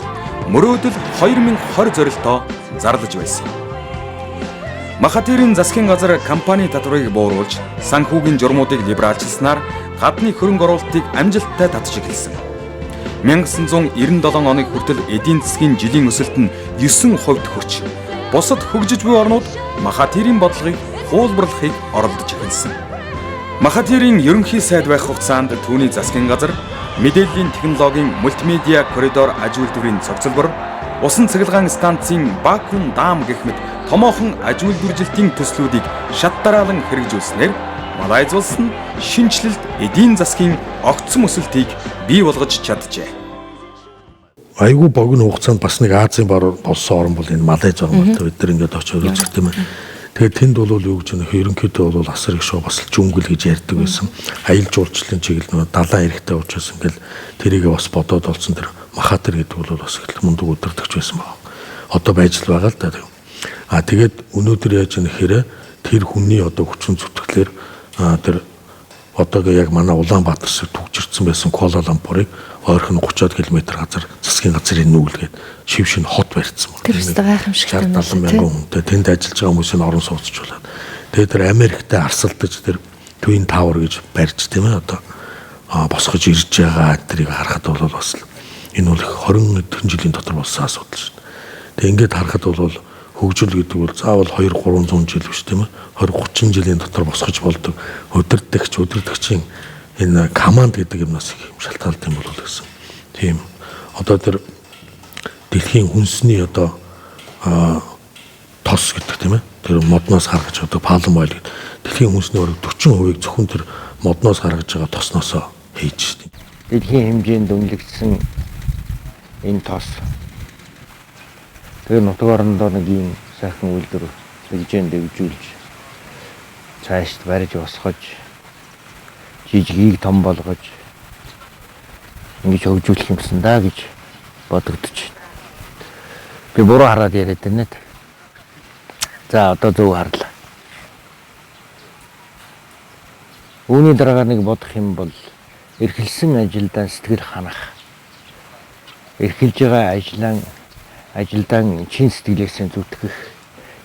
Speaker 9: мөрөөдөл 2020 зорилтоо зарлаж байсан юм. Махатирийн засгийн газар компани татварыг бууруулж, санхүүгийн журмуудыг либералчилснаар гадны хөрөнгө оруулалтыг амжилттай татж эхэлсэн. 1997 оныг хүртэл эдийн засгийн жилийн өсөлт нь 9% хүрч, бусад хөгжиж буй орнууд Махатирийн бодлогыг хуулбарлахыг оролдож эхэлсэн. Махатирийн ерөнхий сайд байх хугацаанд түүний засгийн газар мэдээллийн технологийн мультимедиа коридор аж үйлдвэрийн цогцлбор, усан цахилгаан станцын Бакун даам гэх мэт томоохон аж үйлдвэржилтийн төслүүдийг шат дараалан хэрэгжүүлснээр Малайз улс нь шинэчлэлт эдийн засгийн огцом өсөлтийг бий болгож чаджээ.
Speaker 4: Айгүй богино хугацаанд бас нэг Азийн болсон орн бол энэ Малайз орн бол бид нар ингээд очиод үзэх тийм ээ. Тэгээд тэнд бол юу гэж нөх ерөнхийдөө бол асар их шоу бас жүнгэл гэж ярьдаг байсан. Аялал жуулчлалын чиглэл нөө далайн эрэгтэй учраас ингээл тэрийг бас бодоод олцсон тэр Махатир гэдэг бол бас их мундаг удирдахч байсан баг. Одоо байж л байгаа л да. А тэгээд өнөөдөр яаж нэхэрэ тэр хүний одоо хүчин зүтгэлээр тэр одоогийн яг манай Улаанбаатар шиг түгжирсэн байсан Куала Лумпурыг ойрхон 30 км газар засгийн газрын нүүлгээд шив шин хот барьсан
Speaker 3: байна. Тэр өстө гайхамшигтай
Speaker 4: юм. 60 мянган хүнтэй тэнд ажиллаж байгаа хүмүүсийн орон сууцжуулаад. Тэгээд тэр Америктэй арсалдаж тэр Twin Tower гэж барьж тийм ээ одоо босгож ирж байгаа тэрийг харахад бол бас энэ бол 20 эдхэн жилийн дотор болсон асуудал шүү дээ. Тэгээд ингээд харахад бол хөгжил гэдэг бол заавал 2 300 жил биш тийм ээ 20 30 жилийн дотор босгож болдог удирдахчийн энэ команд гэдэг юмнаас их юм шалтгаалт юм бол гэсэн. Тийм. Одоо тэр дэлхийн хүнсний одоо тос гэдэг тийм ээ. Тэр модноос гаргаж одоо palm oil гэдэг дэлхийн хүнсний бараг 40%-ийг зөвхөн тэр модноос гаргаж байгаа тосноосоо хийж шээ.
Speaker 7: Дэлхийн хэмжээнд үнэлэгдсэн энэ тос. Тэгээ нутаг орондоо нэг ийм сайхан үйлдвэр хэмжээнд дэвжүүлж цаашд барьж босгож жижигийг том болгож ингэж хөгжүүлэх юмсан да гэж бодогдож байна. Би буруу хараад яриад байна. За одоо зөв харлаа. Үүний дараагаар нэг бодох юм бол эрхэлсэн ажилдаа сэтгэл ханах. Эрхэлж байгаа ажилдаа чин сэтгэлээсээ зүтгэх.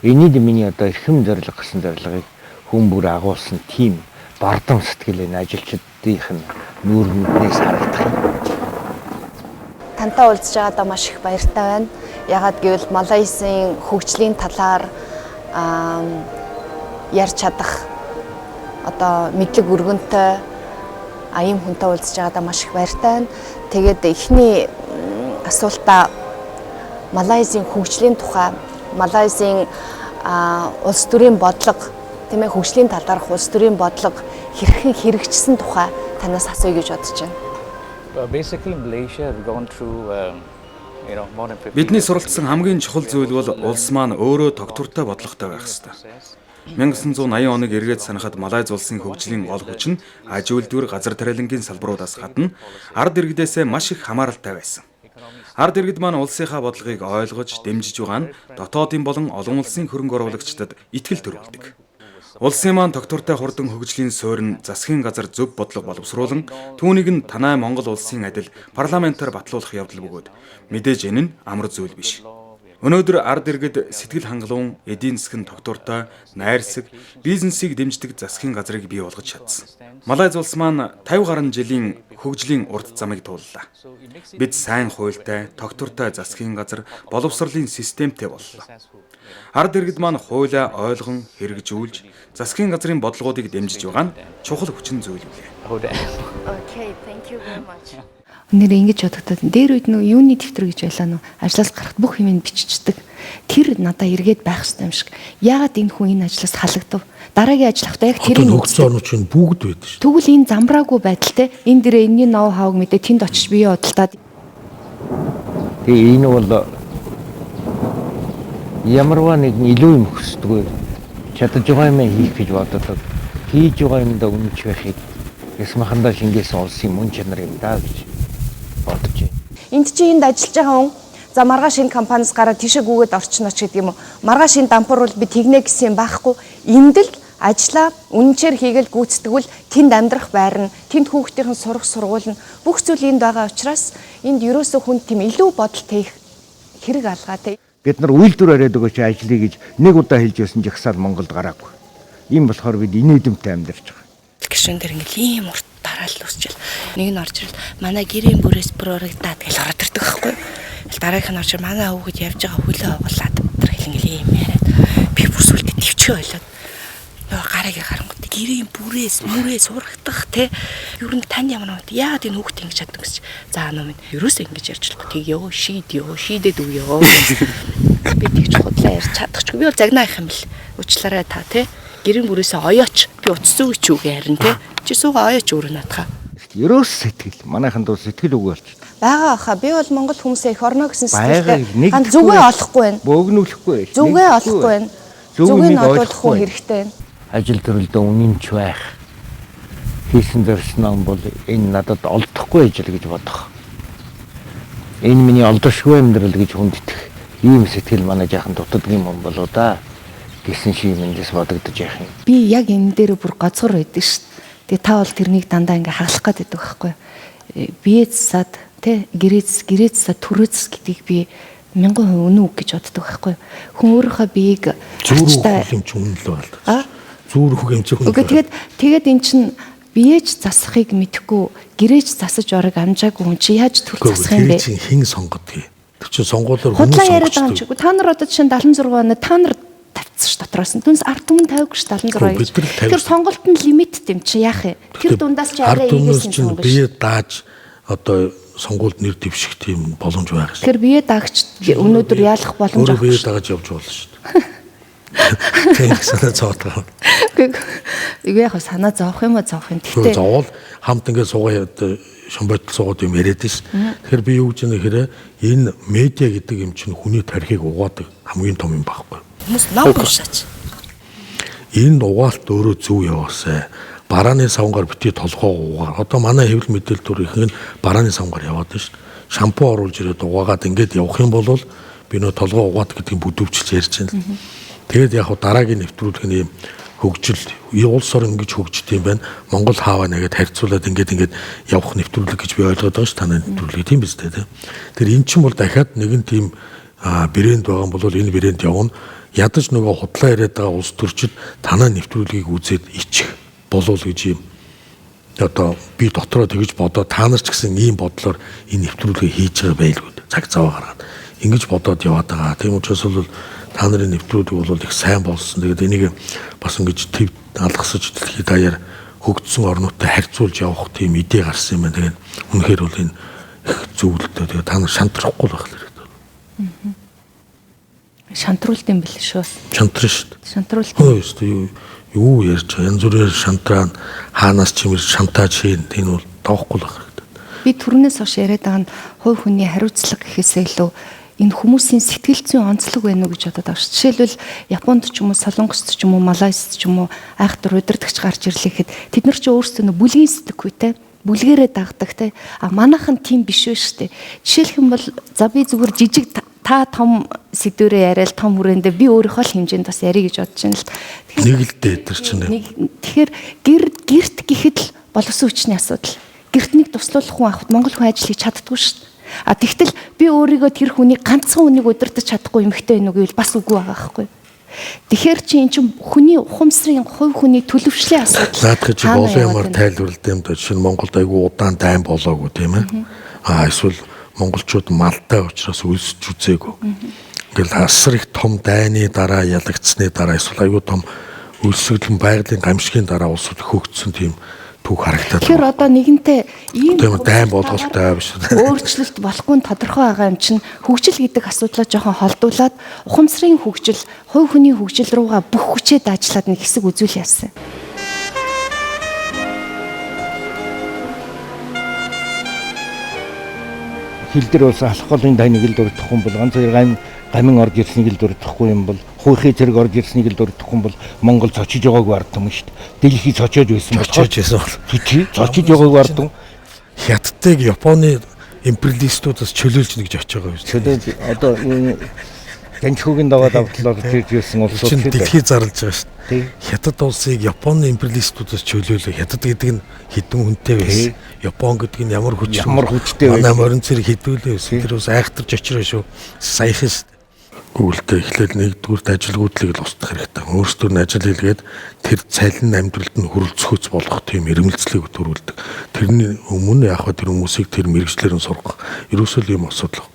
Speaker 7: Энэд миний одоо эрхэм зорилго гэсэн зорилгыг хүн бүр агуулсан тийм бардам сэтгэл энэ ажилчдынх нь нүүр нүднээс харагдах юм.
Speaker 11: Тантай уулзж байгаадаа маш их баяртай байна. Ягаад гэвэл Малайзын хөгжлийн талаар ярьж чадах одоо мэдлэг өргөнтэй ийм хүнтэй уулзж байгаадаа маш их баяртай байна. Тэгээд эхний асуултаа Малайзын хөгжлийн тухай, Малайзын улс төрийн бодлого, тийм ээ хөгжлийн талаарх улс төрийн бодлого хэрхэн хэрэгжсэн тухай танаас асууя гэж бодож байна.
Speaker 9: Бидний суралцсан хамгийн чухал зүйл бол улс маань өөрөө тогтвортой бодлоготой байх ёстой. 1980 оныг эргээд санахад Малайз улсын хөгжлийн гол хүч нь аж үйлдвэр, газар тариалангийн салбаруудаас гадна ард иргэдээсээ маш их хамааралтай байсан. Ард иргэд маань улсынхаа бодлогыг ойлгож дэмжиж байгаа нь дотоодын болон олон улсын хөрөнгө оруулагчдад итгэл төрүүлдэг. Улсын маань тогтвортой хурдан хөгжлийн суурь нь засгийн газар зөв бодлого боловсруулан түүнийг нь танай Монгол улсын адил парламентаар батлуулах явдал бөгөөд мэдээж энэ нь амар зүйл биш. Өнөөдөр ард иргэд сэтгэл хангалуун, эдийн засаг нь тогтвортой, найрсаг, бизнесийг дэмждэг засгийн газрыг бий болгож чадсан. Малайз улс маань 50 гаруй жилийн хөгжлийн урт замыг тууллаа. Бид сайн хуультай, тогтвортой засгийн газар, боловсролын системтэй боллоо. Ард иргэд маань хуулиа ойлгон хэрэгжүүлж, засгийн газрын бодлогоодыг дэмжиж байгаа нь чухал хүчин зүйл билээ.
Speaker 11: Okay, thank you very much.
Speaker 3: Нэр ингэж бодогдоод дээр үед нөө юуны дэвтэр гэж байлаа нөө ажлаас гарахад бүх юм биччихдэг. Тэр надаа эргээд байх хэрэгтэй юм шиг. Яагаад энэ хүн энэ ажлаас халагдав? Дараагийн ажил авахтаа яг тэрийг
Speaker 4: нөхцөл орнууд чинь бүгд байдаг шүү.
Speaker 3: Тэгвэл энэ замбраагүй байдалтай энэ дээрээ энэний ноу хавг мэдээ тэнд очиж бие бодолтаад.
Speaker 7: Тэгээ энэ бол ямарваа нэгэн илүү юм хүсдэггүй. Чадаж байгаа юм хийх гэж боддог. Хийж байгаа юмдаа үнэнч байхыг ясмахандаа шингээсэн улсын мөн чанар юм даа гэж бодож байна.
Speaker 11: Энд чи энд ажиллаж байгаа хүн за маргааш энэ компаниас гараад тийшээ гүгээд орчихно ч гэдэг юм уу. Маргааш энэ дампуур бол би тэгнэ гэсэн юм байхгүй. Энд л ажлаа үнэнчээр хийгээл гүйцэтгэвэл тэнд амьдрах байр нь, тэнд хүүхдийн сурах сургууль нь бүх зүйл энд байгаа учраас энд ерөөсөө хүн тийм илүү бодол тавих хэрэг алгаа те.
Speaker 7: Бид нар үйлдвэр бариад өгөөч ажлыг гэж нэг удаа хэлж байсан жагсаал Монголд гараагүй. Ийм болохоор бид инээдэмтэй амьдарч байгаа.
Speaker 6: Гişүн дээр ингээл ийм урт дараал үсчил. Нэг нь орж ирэл манай гэрийн бүрээс бүр урагдаад гэл ороод ирдэг байхгүй юу. Дараагийнх нь орж ир манай хүүхэд явж байгаа хөлөө угалаад тэр ингээл ийм яриад би бүр сүлдө төвчөө ойлоод нөгөө гараагийн харангуут гэрийн бүрээс мүрээс урагдах те ер нь танд ямар нэг яагаад энэ хүүхэд ингэж чаддаг гэж за нөө минь ерөөсөө ингэж ярьж болохгүй тэг ёо шийд ёо шийдэд үе ёо би тэгж худлаа ярьж чадахгүй би бол загнаа их юм бэл уучлаарай та те гэрийн бүрээсээ оёоч би утас зүгч үгүй харин те чи суугаа оёоч өөрөө наадхаа.
Speaker 7: Ерөөс сэтгэл манайханд бол сэтгэл үгүй болчих.
Speaker 11: Байгаа хаа би бол монгол хүмүүсээ их орно гэсэн сэтгэлтэй ган зүгээ олохгүй байна.
Speaker 7: Бөөгнүүлэхгүй.
Speaker 11: Зүгээ олохгүй байна. Зүгийг олох хэрэгтэй байна.
Speaker 7: Ажил төрөлдөө үнэнч байх. Хийсэн зорьсон бол энэ надад олдохгүй ажил гэж бодох. Энэ миний олдошгүй амьдрал гэж хүндэтгэх. Ийм сэтгэл манай жаахан дутдаг юм болоо да гэсэн шиг эндээс бодогдож яах юм.
Speaker 3: Би яг энэ дээр бүр гоцгор байдаг шүү дээ. Тэгээ та бол тэрнийг дандаа ингээ хаглах гээд байдаг байхгүй юу? Бие засаад тэ гэрээц засаад түрээц гэдгийг би 1000% үнэн үг гэж боддог байхгүй юу? Хүн өөрийнхөө биеийг
Speaker 4: зүүр юм чи үнэн л байна. Зүүр үг юм чи үнэн.
Speaker 3: Үгүй тэгээд эн чин биеэж засахыг мэдэхгүй гэрээч засаж орог амжаагүй хүн чи яаж төр засах юм бэ?
Speaker 4: Тэр чинь хэн сонгодгийг. Тэр чинь сонгуулиар
Speaker 3: хүмүүс сонгодог. Яриад байгаа юм чи. Та нар одоо жишээ нь 76 оны та нар тавьчихсан ш дотроос нь. Түнс ард түмэн 50 гэж 76 гэж. Тэр сонголт нь лимит юм чи яах юм? Тэр дундаас чи арай ийгээс нь сонгоно.
Speaker 4: Бие дааж одоо сонгуульд нэр дэвших тийм боломж байгаа шээ.
Speaker 3: Тэр бие даагч өнөөдөр яалах боломж
Speaker 4: байхгүй. Өөрөө бие дааж явж болно шүү дээ. Тийм санаа зовоод байгаа.
Speaker 3: Үгүй яг санаа зовох юм уу зовох юм.
Speaker 4: Тэгтээ зовоол хамт ингээд суугаа шомбойтол суугаад юм яриад шээ. Тэгэхээр би юу гэж нэхэрэ энэ медиа гэдэг юм чинь хүний тархийг угаадаг хамгийн том юм байхгүй.
Speaker 6: Хүмүүс ном уншаач.
Speaker 4: Энэ угаалт өөрөө зөв яваасай. Барааны савнгаар бити толгоо угаар. Одоо манай хэвлэл мэдээлэл төр ихэнх нь барааны савнгаар яваад байна шүү. Шампунь оруулж ирээд угаагаад ингээд явах юм бол би нөө толгоо угаад гэдгийг бүдүүвчилж ярьж байна. Тэгээд яг дараагийн нэвтрүүлэг нь ийм хөгжил улс орон ингэж хөгждөг юм байна. Монгол хааваа нэгэд харьцуулаад ингээд явах нэвтрүүлэг гэж би ойлгоод байгаа шүү. Танай нэвтрүүлэг тийм биз дээ. Тэр эн чинь бол дахиад нэгэн тийм брэнд байгаа юм бол энэ брэнд явна. Ядаж нөгөө худлаа яриад байгаа улс төрчид танай нэвтрүүлгийг үзээд ичих болов гэж юм. Одоо би дотроо тэгж бодоо та нар ч гэсэн ийм бодлоор энэ нэвтрүүлгийг хийж байгаа байлгүй. Цаг зав гаргаад ингэж бодоод яваад байгаа. Тийм учраас бол та нарын нэвтрүүлэг бол их сайн болсон. Тэгээд энийг бас ингэж төв алгасаж дэлхийд даяар хөгжсөн орнуудтай харьцуулж явах тийм идэ гарсан юм байна. Тэгээд үнэхээр бол энэ их зөвлөлтөө. Тэгээд та нар шантрахгүй байх хэрэгтэй.
Speaker 3: Шантруулт юм бэл шүү.
Speaker 4: Шантрна шүү дээ.
Speaker 3: Шантруулт.
Speaker 4: Хөөе шүү. Юу ярьж байгаа? Янз бүрээр шантраа хаанаас ч юм шантаж хийн. Энэ бол тоохгүй л байх хэрэгтэй.
Speaker 3: Би түрнээс хойш яриад байгаа нь хувь хүний хариуцлага гэхээсээ илүү энэ хүмүүсийн сэтгэл зүйн онцлог байна уу гэж бодоод байгаа шүү. Жишээлбэл Японд ч юм уу, Солонгост ч юм уу, Малайзд ч юм уу айхтар удирдахч гарч ирлээ гэхэд тэд нар ч өөрсдөө нөө бүлгийн сэтгэхүйтэй Бүлгээрээ дагдаг те. А манайхан тийм биш вэ штэ. Жишээлх юм бол за би зүгээр жижиг та том сэдвэрээ яриад том хүрээндээ би өөрийнхөө л хэмжээнд бас ярих гэж бодож байна л.
Speaker 4: Нэг л дээ тэр чинь.
Speaker 3: Тэгэхээр гэр гэрт гэхэд л боловсон хүчний асуудал. Гэрт нэг туслуулах хүн авахд монгол хүн ажил хийж чаддгүй шүү дээ. А тэгтэл би өөрийгөө тэр хүний ганцхан хүнийг удирдах чадахгүй эмэгтэй байна уу гэвэл бас үгүй байгаа байхгүй. Тэгэхээр чи эн чинь хүний ухамсарын хувь хүний төлөвшлийн асуудал.
Speaker 4: Наадах чи олон юмар тайлбарлалт юм даа. Жишээ нь Монголд айгүй удаан дайн болоогүй тийм ээ. А эсвэл монголчууд малтай учраас өлсөж үзээгүй. Ингээл асар их том дайны дараа ялагдсны дараа эсвэл айгүй том өлсгөлэн байгалийн гамшигын дараа улсууд хөөгдсөн тийм түүх харагдаад.
Speaker 3: Тэгэхээр одоо нэгэнтээ ийм
Speaker 4: тийм дайн болголтой биш.
Speaker 3: Өөрчлөлт болохгүй нь тодорхой байгаа юм чинь хөгжил гэдэг асуудлаа жоохон холдуулаад ухамсарын хөгжил, хувь хүний хөгжил руугаа бүх хүчээ даачлаад нэг хэсэг үзүүл яасан.
Speaker 7: Хил дээр болсон алах голын дайныг л дурдахгүй юм бол ганц хоёр гамин орж ирснийг л дурдахгүй юм бол хуйхын зэрэг орж ирснийг л дурдахгүй юм бол Монгол цочиж байгааг ард юм шүү дээ. Дэлхий цочоож байсан бол
Speaker 4: цочоож байсан бол
Speaker 7: тий цочиж байгааг ард юм.
Speaker 4: Хятадыг Японы империалистуудаас чөлөөлж нэг очиж байгаа юм шүү.
Speaker 7: Чөлөөлж одоо Данчхүүгийн даваад автлаар ирж байсан улсууд
Speaker 4: чинь дэлхий зарлж байгаа шүү дээ. Хятад улсыг Японы империалистуудаас чөлөөлөө. Хятад гэдэг нь хэдэн хүнтэй байсан. Япон гэдэг нь ямар хүчтэй байсан. Манай морин цэрэг хэдүүлээ байсан. Тэр бас айхтарч очроо шүү. Саяхан шүү. Гүйлтэй эхлээл нэгдүгüрт ажилгүйдлийг л устгах хэрэгтэй. Өөрсдөө нь ажил хийлгээд тэр цалин амьдралд нь хөрөлцөхөц болгох тийм эрмэлзлийг төрүүлдэг. Тэрний өмнө яг хаа тэр хүмүүсийг тэр мэрэгчлэр нь сургах. Ерөөсөө л ийм асуудал.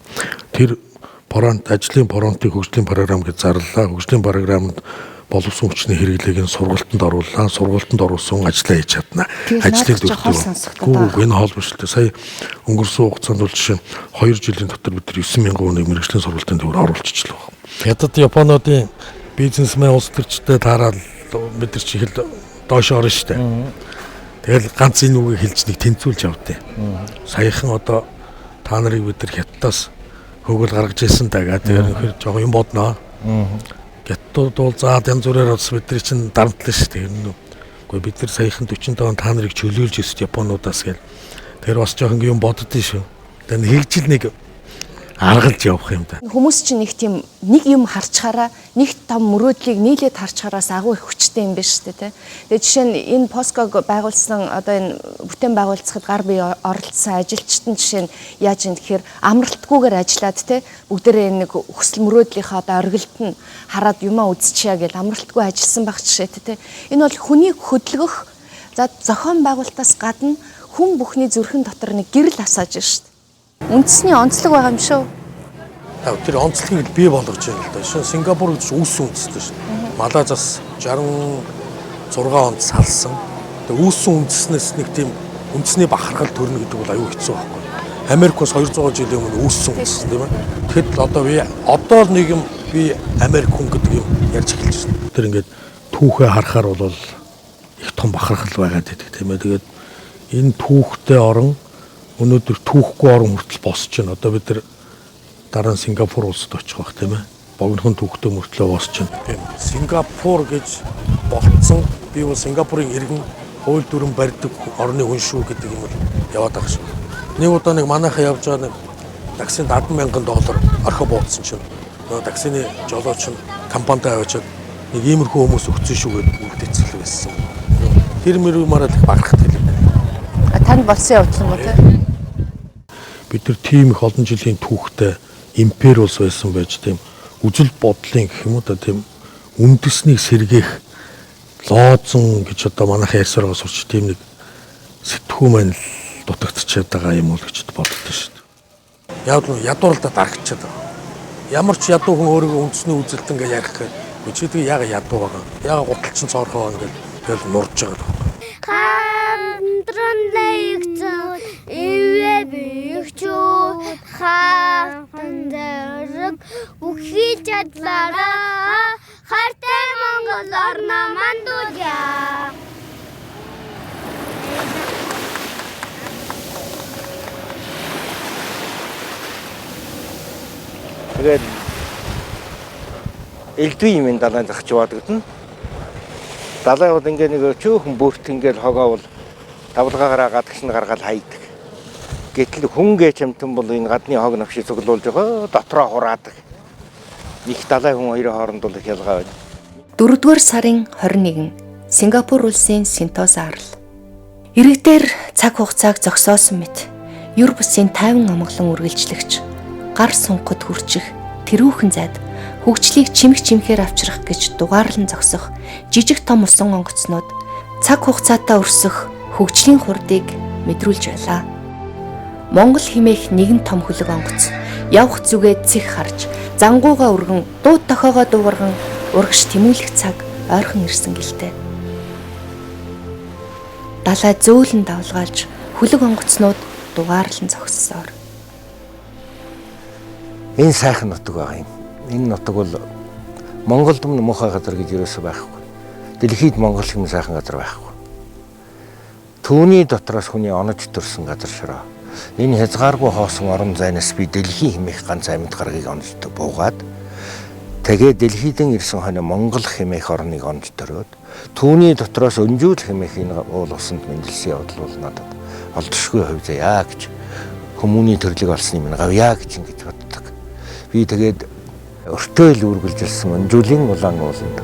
Speaker 4: Тэр фронт ажлын фронтыг хөгжлийн програм гэж зарлалаа. Хөгжлийн програмд боловсон хүчний хэрэглээг нь сургалтанд орууллаа. Сургалтанд оруулсан ажлаа хийж чадна.
Speaker 3: Ажлыг дөрөвдөө.
Speaker 4: Үгүй энэ хоол биш л дээ. Сая өнгөрсөн хугацаанд бол жишээ 2 жилийн дотор бид нар 9000 хүнийг мэргэжлийн сургалтын төвөөр оруулчихлаа. Хятад Японуудын бизнесмен улс төрчтэй таараад бид нар чи хэл доош орно шүү дээ. Тэгэл ганц энэ үгийг хэлж нэг тэнцвүүлж явдیں۔ Саяхан одоо та нарыг бид нар Хятадаас хөгөл гаргаж ирсэн даа. Тэгэхээр нөхөр жоохон юм бодноо. Хятадууд бол заад янз бүрээр бас бид нар чинь дарамтлаа шүү дээ. Үгүй бид нар саяхан 45 он та нарыг чөлөөлж ирсэн Японуудаас гэл. Тэр бас жоохон юм боддоо шүү. Тэгээ хэгжил нэг аргалж явах юм да.
Speaker 11: Хүмүүс чинь нэг тийм нэг юм харчхаараа нэг том мөрөөдлийг нийлээд харчхаараас агуу их хүчтэй юм биш үү те. Тэгээ жишээ нь энэ Поског байгуулсан одоо энэ бүтээн байгуулцахад гар бие оролцсон ажилчид нь жишээ нь яаж юм гэхээр амралтгүйгээр ажиллаад те бүгдээрээ нэг хүсэл мөрөөдлийнхаа одоо оргилд нь хараад юмаа үзчихье гэж амралтгүй ажилласан баг жишээтэй те. Энэ бол хүнийг хөдөлгөх за зохион байгуулалтаас гадна хүн бүхний зүрхэн дотор нэг гэрэл асааж шүү дээ. Үндэсний онцлог байгаа юм шүү.
Speaker 4: Тэр онцлогийг бий болгож байна л да. Шинэ Сингапур гэж үүссэн үндэстэн шүү. Малайзаас 66 онд салсан. Тэгээ үүссэн үндэснээс нэг тийм үндэсний бахархал төрнө гэдэг бол аюу хэцүү байхгүй. Америк бас 200 жилийн өмнө үүссэн үндэстэн тийм ээ. Тэгэхэд л одоо би одоо л нэг юм би Америк хүн гэдэг юм ярьж эхэлж байна. Тэр ингээд түүхээ харахаар бол их том бахархал байгаад байдаг тийм ээ. Тэгээд энэ түүхтэй орон өнөөдөр түүхгүй орон хүртэл босч байна. Одоо бид нар дараа нь Сингапур улсад очих байх тийм ээ. Богинохон түүхтэй мөртлөө босч байна. Тийм. Сингапур гэж болцсон. Би бол Сингапурын иргэн хууль дүрэм барьдаг орны хүн шүү гэдэг юм бол яваад байгаа шүү. Нэг удаа нэг манайхаа явж байгаа нэг таксинд $10,000 орхио буудсан чинь нөгөө таксины жолооч нь компанитай аваачаад нэг иймэрхүү хүмүүс өгсөн шүү гэдээ үлдээцэл байсан. Тэр мөрөмөрөө их баграхт хэлээ.
Speaker 11: Танд болсон явдал юм уу те?
Speaker 4: Бид нар тийм их олон жилийн түүхтэй импери улс байсан байж тийм үзэл бодлын гэх юм уу да тийм үндэснийг сэргээх лоозон гэж одоо манайхан ярьсараа сурч тийм нэг сэтгхүү маань л дутагдчихад байгаа юм уу гэж боддоо шүү дээ. Яг л ядуурлаа дарагчаад байгаа. Ямар ч ядуу хүн өөрийгөө үндэсний үзэлтэн гэж ярих гээд чи тэгээ яга ядуу байгаа. Яга гуталчин цоорхоо байгаа ингээл тэгэл нурж байгаа байхгүй.
Speaker 8: Хамтран лэйгцэн ивэ бихчүү хатан дэрэг бүхий чадлаараа хартай Монгол орно мандуулъя.
Speaker 7: Тэгээд элдвийн юм далайн зах яваад гэдэн. Далай бол ингээ нэг чөөхөн бүрт ингээл хогоо бол Давлгаагаараа гадагш нь гаргаад хайдаг. Гэтэл хүн гэж амтан бол энэ гадны хог навшийг цуглуулж байгаа дотроо хураадаг. Их далай хүн хоёрын хооронд бол их ялгаа байна.
Speaker 3: 4-р сарын 21 Сингапур улсын Сентоса арал. Иргэдээр цаг хугацааг зогсоосон мэт юр бусын 50 амгалан үргэлжлэгч гар сунгахад хүрчих тэрүүхэн зайд хөгжлийг чимэх чимхээр авчрах гэж дугаарлан зогсох жижиг том усан онгоцнууд цаг хугацаатай өрсөх хөгжлийн хурдыг мэдрүүлж байлаа. Монгол химээх нэгэн том хөлөг онгоц явах зүгээ цэх харж зангууга өргөн дуу тохиогоо дуугарган урагш тэмүүлэх цаг ойрхон ирсэн гэлтэй. Далай зөөлөн давлгаалж хөлөг онгоцнууд дугаарлан зогссоор.
Speaker 7: Энэ сайхан нутаг байгаа юм. Энэ нутаг бол Монголд өмнө муухай газар гэж ерөөсөө байхгүй. Дэлхийд Монгол шиг сайхан газар байхгүй. Түүний дотроос хүний онож төрсэн газар шороо. Энэ хязгааргүй хоосон орон зайнаас би дэлхийн хэмээх ганц амьд гарагийг онож буугаад тэгээ дэлхийдэн ирсэн хойно Монгол хэмээх орныг онж төрөөд түүний дотроос өнжүүл хэмээх энэ уул усанд мэндэлсэн явдал бол надад олдшгүй хувь заяа гэж хүмүүний төрлийг олсны минь гавьяа гэж ингэж боддог. Би тэгээд өртөөл үргэлжилсэн өнжүүлийн улаан ууланд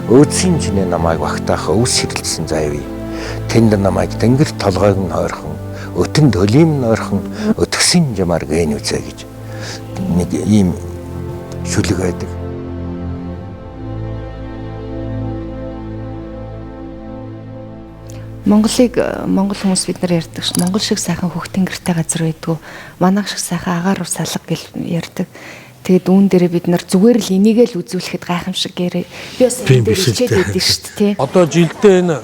Speaker 7: өөдсийн чинээ намайг багтаах өвс хэрэлдсэн зайвь. Тэнд намайг тэнгэр толгойг нь ойрхон өтөн төлим нь ойрхон өтгсөн жамаар гэн үзээ гэж нэг ийм шүлэг байдаг.
Speaker 11: Монголыг монгол хүмүүс бид нар ярьдаг ш. Монгол шиг сайхан хөх тэнгэртэй газар байдгүй. Манайх шиг сайхан агаар ус алга гэл ярьдаг. Тэгээд үүн дээрээ бид нар зүгээр л энийгээ л үзүүлэхэд гайхамшиг гэрээ. Би бас энэ дээр хичээд байдаг шүү дээ, тий.
Speaker 4: Одоо жилдээ энэ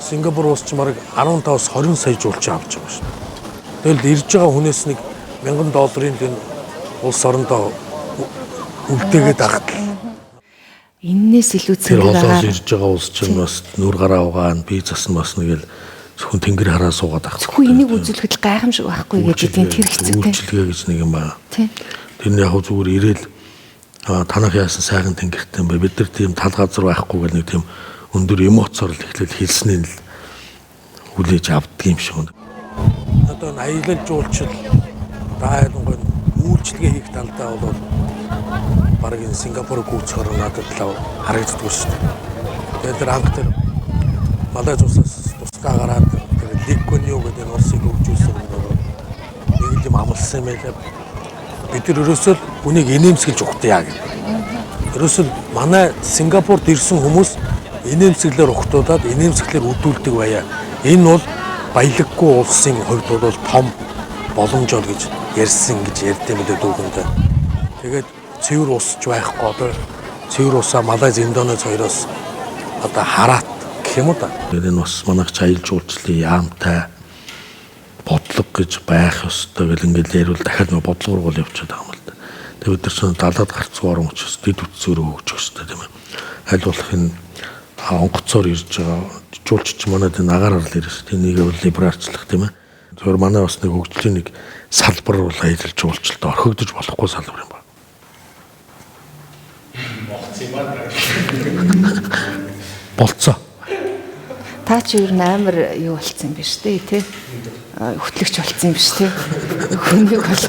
Speaker 4: Сингапур улс ч бараг 15-аас 20 сая жуулчин авч байгаа шүү дээ. Тэгэл ирж байгаа хүнээс нэг $1000 энэ улс орондоо үлдээгээд ахад.
Speaker 11: Эннээс илүү
Speaker 4: Тэр
Speaker 11: цэнгэр
Speaker 4: холоос
Speaker 11: агаар
Speaker 4: ирж байгаа улс чинь бас нүр гараа угаан би зас нь бас нэг л зөвхөн тэнгэр хараа суугаад ах.
Speaker 11: Зөвхөн энийг үзүүлэхэд л гайхамшиг байхгүй гэж тийм тэр хэцүүтэй.
Speaker 4: Үйлчилгээ гэж нэг юм байна.
Speaker 11: Тий.
Speaker 4: Тэр нь яг хөө зүгээр ирээл танах яасан сайхан тэнгэртэй юм бэ. Бид нар тийм тал газар байхгүй гэл нэг тийм өндөр эмоцоор л эхлээл хэлснээр л хүлээж авдаг юм шиг байна. Одоо энэ аялал жуулчил дайлангуй үйлчилгээ хийх талдаа бол бараг энэ Сингапур гүйцэхээр надад л харагддаггүй шүү дээ. Тэгээд тэр анх тэр Малайз улсаас тусдаа гараад тэр Ли Куан Ю гэдэг энэ улсыг хөгжүүлсэн нь бол нэг л юм амлсан юм байлаа. Бид нар ерөөсөө л хүнийг инээмсэглэж ухтъя гэдэг. Ерөөсөө л манай Сингапурт ирсэн хүмүүс инээмсэглэр ухтуудаад инээмсэглэр үдүүлдэг байя. Энэ бол баялаггүй улсын хувьд бол том боломж ол гэж ярьсан гэж ярьд юм лээ дүүгэндээ. Тэгээд цэвэр ус ч байхгүй одоо цэвэр усаа Малайз, Индонез хоёроос одоо хараат гэх юм уу да. Тэгээд энэ бас манайх ч аялал жуулчлалын яамтай бодлого гэж байх ёстой гэл ингээл яриул дахиад нэг бодлого руу явчихад байгаа юм л да. Тэгээд бид нар чинь далаад гарцгүй орон учраас дэд үтсээр хөгжих ёстой тийм ээ. Аль болох энэ онгоцоор ирж байгаа жуулчч манайд энэ агаар арал ирсэн. Тэнийг бол либералчлах тийм ээ. Зөвхөн манай бас нэг хөгжлийн нэг салбар бол аялал жуулчлалд орхигдож болохгүй салбар юм байна. Болцоо.
Speaker 11: Та чи ер нь амар юу болцсон юм биш үү тий? Хөтлөгч болцсон юм биш тий? Хүнийг бол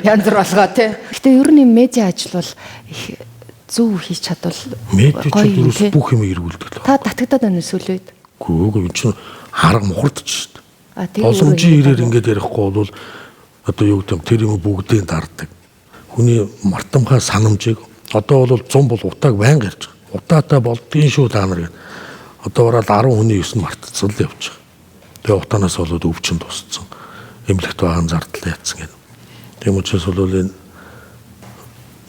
Speaker 11: янз бүр болгоо тий. Гэтэ ер нь медиа ажил бол их зөв хийж чадвал
Speaker 4: Медиа
Speaker 11: гоё
Speaker 4: ч
Speaker 11: юм,
Speaker 4: ерөөс
Speaker 11: тий.
Speaker 4: бүх юм эргүүлдэг л.
Speaker 11: Та татагдаад байна уу сүүлийн үед?
Speaker 4: Үгүй энэ чинь харга мухардч шүү дээ.
Speaker 11: А тэгээ
Speaker 4: Боломжийн ирээр ингээд ярихгүй бол одоо юу гэдэг юм тэр юм бүгдийг дарддаг. Хүний мартамхай санамжийг одоо бол 100 бол утааг байнга ярьж байгаа. Утаатай болдгийн шүү та нар гэдэг. Одоо ороод 10 хүний 9 мартцсан л явж байгаа. Тэгээ утаанаас болоод өвчин тусцсан. Эмнэлэгт байгаа зардал яатсан гэдэг. Тийм учраас бол энэ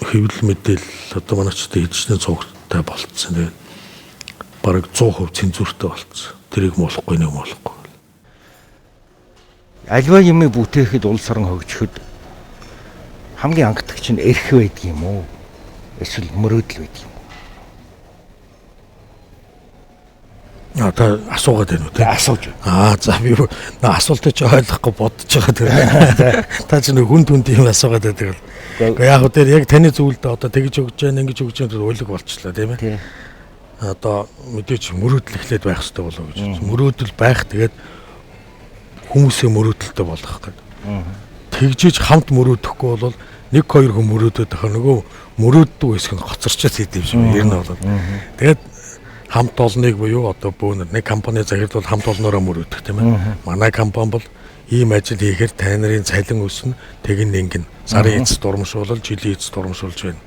Speaker 4: хэвлэл мэдээлэл одоо манай ч хэдчний цугтай болцсон. Тэгээд бараг 100% цензуртэй болцсон. Тэрийг муулахгүй нэг муулахгүй.
Speaker 7: Альва юмыг бүтээхэд улс орон хөгжихэд хамгийн анхдагч нь эрх байдаг юм уу? Эсвэл мөрөөдөл байдаг юм уу?
Speaker 4: А та асуугаад байна уу те?
Speaker 7: Асууж.
Speaker 4: Аа за би нөө асуултыг чи ойлгохгүй бодож байгаа тэр. Та чи нэг хүн түнд юм асуугаад байдаг бол. Гэхдээ яг хөө тэр яг таны зүйлдээ одоо тэгж өгч जैन ингэж өгч जैन тэр улиг болчлаа тийм ээ. Одоо мэдээч мөрөөдөл эхлээд байх хэрэгтэй болов гэж. Мөрөөдөл байх тэгээд хүмүүсээ мөрөөдөлтэй болгох гэдэг. Тэгжиж хамт мөрөөдөхгүй бол нэг хоёр хүн мөрөөдөд байхаа нөгөө мөрөөддөг хэсэг нь хоцорчод идэв юм шиг ер нь бол. Тэгээд хамт олныг буюу одоо бөөнөр нэг компани захирал бол хамт олноороо мөрөөдөх тийм ээ. Манай компани бол ийм ажил хийхээр та нарын цалин өснө, тэгин ингэн сарын эцэс дурамшуулал, жилийн эцэс дурамшуулж байна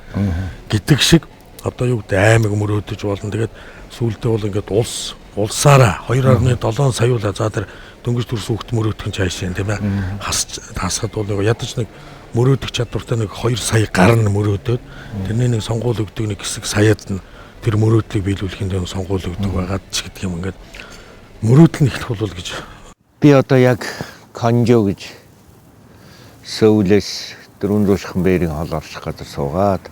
Speaker 4: гэдэг шиг одоо юу гэдэг аймаг мөрөөдөж болно. Тэгээд сүүлдээ бол ингээд улс улсаараа 2.7 саяулаа за тэр дөнгөж төрсөн хүүхд мөрөөдөх нь цаашаа тийм ээ. Хасхад бол нэг ядаж нэг мөрөөдөх чадвартай нэг 2 сая гарна мөрөөдөөд тэрний нэг сонгуул өгдөг нэг хэсэг саяад нь тэр мөрөөдлийг биелүүлэхийн тулд сонгуул өгдөг байгаад ч гэдэг юм ингээд мөрөөдөл нь эхлэх болов гэж.
Speaker 7: Би одоо яг Конжо гэж Сөүлээс 400 шахан бээрийн хол орших газар суугаад